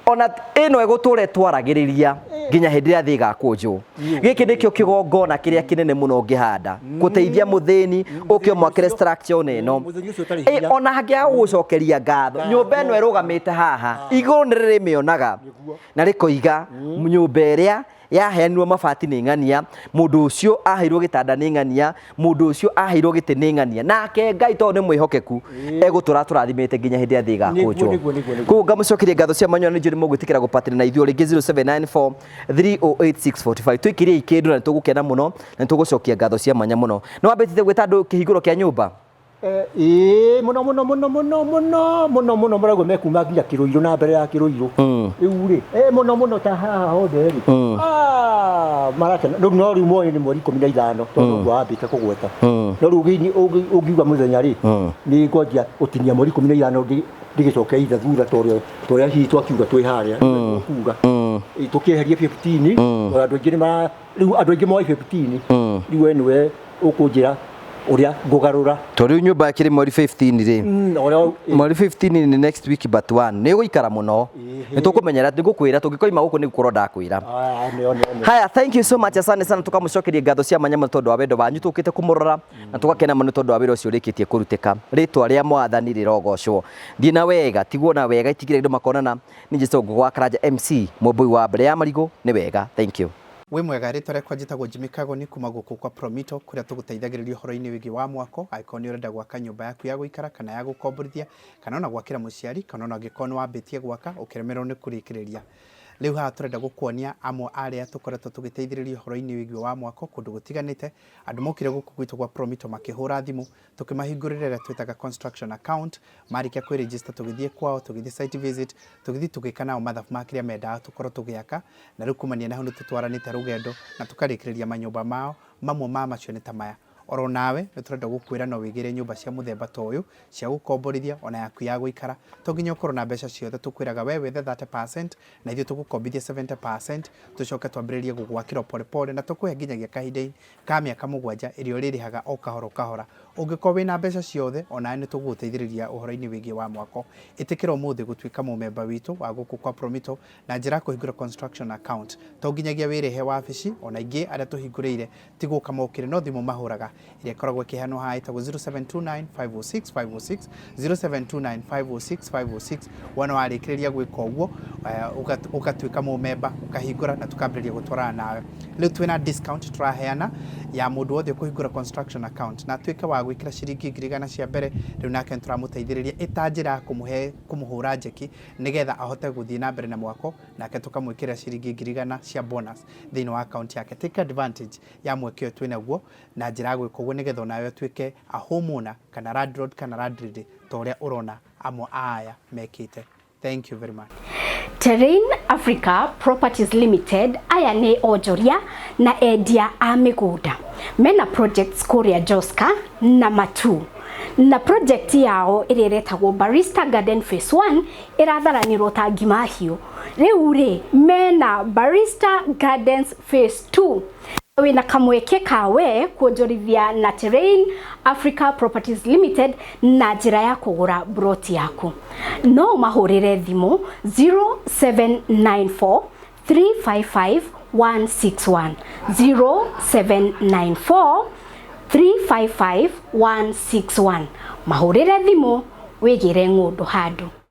ona ĩno ĩgũtũra ĩtwaragĩrĩria nginya hĩndĩ ĩrĩa thĩ ĩgakũnjwo. Gĩkĩ nĩkĩo kĩgongona kĩrĩa kĩnene mũno ũngĩhanda gũteithia mũthĩni ũke ũmwakĩre structure ona ĩno. Mũthĩni ũcio ũtarĩ hinya. Ona hangĩaga gũgũcokeria ngatho, nyũmba ĩno ĩrũgamĩte haha igũrũ nĩ rĩrĩmĩonaga na rĩkoiga nyũmba ĩrĩa yaheanirwo mabati nĩ ng'ania, mũndũ ũcio aheirwo gĩtanda nĩ ng'ania, mũndũ ũcio aheirwo gĩtĩ nĩ ng'ania. Nake Ngai tondũ nĩ mwĩhokeku egũtũra tũrathimĩte nginya hĩndĩ ĩrĩa thĩ ĩgakũnjwo. Nĩguo, nĩguo, nĩguo. Koguo ngamũcokeria ngatho cia mwanya na nĩ njũĩ nĩ mũgwĩtĩkĩra gũpatĩra na ithuĩ rĩngĩ 0794 308645. Tũikĩriei kĩndũ na nĩ tũgũkena mũno na nĩ tũgũcokia ngatho cia mwanya mũno. Nĩ wambĩtĩte gwĩta andũ kĩhingũro kĩa nyũmba? Ĩĩ mũno mũno mũno mũno mũno mũno mũno marauga mekuma nginya Kĩrũirũ na mbere ya Kĩrũirũ. Rĩu rĩ, mũno mũno ta haha hothe rĩ. Marakena. Rĩu no rĩu moĩ nĩ mweri 15 tondũ ũguo wambĩte kũgweta. No rĩu ũngiuga mũthenya rĩ, nĩ ngwanjia gũtinia mweri 15 ndigĩcoke itha thutha ta ũrĩa hihi twakiuga twĩ harĩa kuga. Tũkĩeherie 15, tondũ andũ aingĩ nĩ mara, rĩu andũ aingĩ moĩ 15. Rĩu we nĩwe ũkũnjĩra ũrĩa ngũgarũra. To rĩu nyũmba ĩkĩrĩ mweri 15 rĩ. Mweri 15 nĩ next week but one. Nĩ ĩgũikara mũno. Nĩ tũkũmenyera, nĩ ngũkwĩra tũngĩkoima gũkũ nĩ gũkorwo ndakwĩra. Haya, thank you so much, asante sana, tukamũcokeria ngatho cia mwanya mũno tondũ wa wendo wanyu tũkĩte kũmũrora na tũgakena mũno tondũ wa wĩra ũcio ũrĩkĩtie kũrutĩka. Rĩtwa rĩa mwathani rĩrogocwo. Thiĩ na wega, tigwo na wega, itigĩrĩra andũ makonana. Nĩ Njĩcũ Ngũgũ wa Karanja MC, mũmbũi wa mbere ya marigũ, nĩ wega. Thank you. Wĩ mwega, rĩtwa rĩakwa njĩtagwo Jimmy Kagoni kuma gũkũ kwa Promito kũrĩa tũgũteithagĩrĩria ũhoro-inĩ wĩgiĩ wa mwako, angĩkorwo nĩ ũrenda gwaka nyũmba yaku ya gũikara kana ya gũkomborithia, kana ona gwakĩra mũciari, kana ona angĩkorwo nĩ wambĩtie gwaka ũkĩremererwo nĩ kũrĩkĩrĩria. Rĩu haha tũrenda gũkuonia amwe arĩa tũkoretwo tũgĩteithĩrĩria ũhoro-inĩ wĩgiĩ wa mwako kũndũ gũtiganĩte. Andũ mokire gũkũ gwitũ gwa Promito makĩhũra thimũ, tũkĩmahingũrĩra ĩrĩa twĩtaga construction account, marĩkia kwĩ-register tũgĩthiĩ kwao, tũgĩthiĩ site visit, tũgĩthiĩ tũgĩka nao mathabu ma kĩrĩa mendaga tũkorwo tũgĩaka, na rĩu kumania na hau nĩ tũtwaranĩte rũgendo na tũkarĩkĩrĩria manyũmba mao, mamwe ma macio nĩ ta maya. Oro nawe nĩ tũrenda gũkwĩra no wĩgĩre nyũmba cia mũthemba ta ũyũ cia gũkomborithia ona yaku ya gũikara, to nginya ũkorwo na mbeca ciothe, tũkwĩraga we wethe 30% na ithuĩ tũgũkombithia 70%, tũcoke twambĩrĩrie gũgwakĩra pole pole na tũkũhe nginyagia kahinda ka mĩaka 7 ĩrĩa ũrĩrĩhaga o kahora o kahora. Ũngĩkorwo wĩna mbeca ciothe onawe nĩ tũgũgũteithĩrĩria ũhoro-inĩ wĩgiĩ wa mwako. Ĩtĩkĩra ũmũthĩ gũtuĩka mũmemba witũ wa gũkũ kwa Promito na njĩra ya kũhingũra construction account. To nginyagia wĩrĩhe wabici, ona ingĩ arĩa tũhingũrĩire ti gũka mokire no thimũ mahũraga ĩrĩa ĩkoragwo ĩkĩheanwo haha ĩtagwo 0729 506 506, 0729 506 506. Wona warĩkĩrĩria gwĩka ũguo, ũgatuĩka mũmemba, ũkahingũra na tũkambĩrĩria gũtwarana nawe. Rĩu twĩna discount tũraheana ya mũndũ wothe ũkũhingũra construction account na atuĩke wa Agwĩkĩra ciringi 100,000 cia mbere rĩu, nake nĩ tũramũteithĩrĩria ĩta njĩra ya kũmũhe kũmũhũra njeki nĩgetha ahote gũthiĩ na mbere na mwako, nake tũkamwĩkĩra ciringi 100,000 cia bonus thĩinĩ wa account yake. Take advantage ya mweke ũyũ twĩnaguo na njĩra ya gwĩka ũguo, nĩgetha onawe ũtuĩke a homeowner kana landlord kana landlady ta ũrĩa ũrona amwe a aya mekĩte. Thank you very much. Terrain Africa Properties Limited aya nĩ onjoria na endia a mĩgũnda mena projects kũrĩa Joska na Matu, na project yao ĩrĩa ĩretagwo Barista Garden Phase 1 ĩratharanĩrwo ta ngima hiũ. Rĩu rĩ mena Barista Gardens Phase 2. Wĩna kamweke kawe kuonjorithia na Terrain Africa Properties Limited na njĩra ya kũgũra broti yaku. No ũmahũrĩre thimũ 0794 355 161, 0794 355 161. Mahũrĩre thimũ wĩgĩre ng'ũndũ handũ.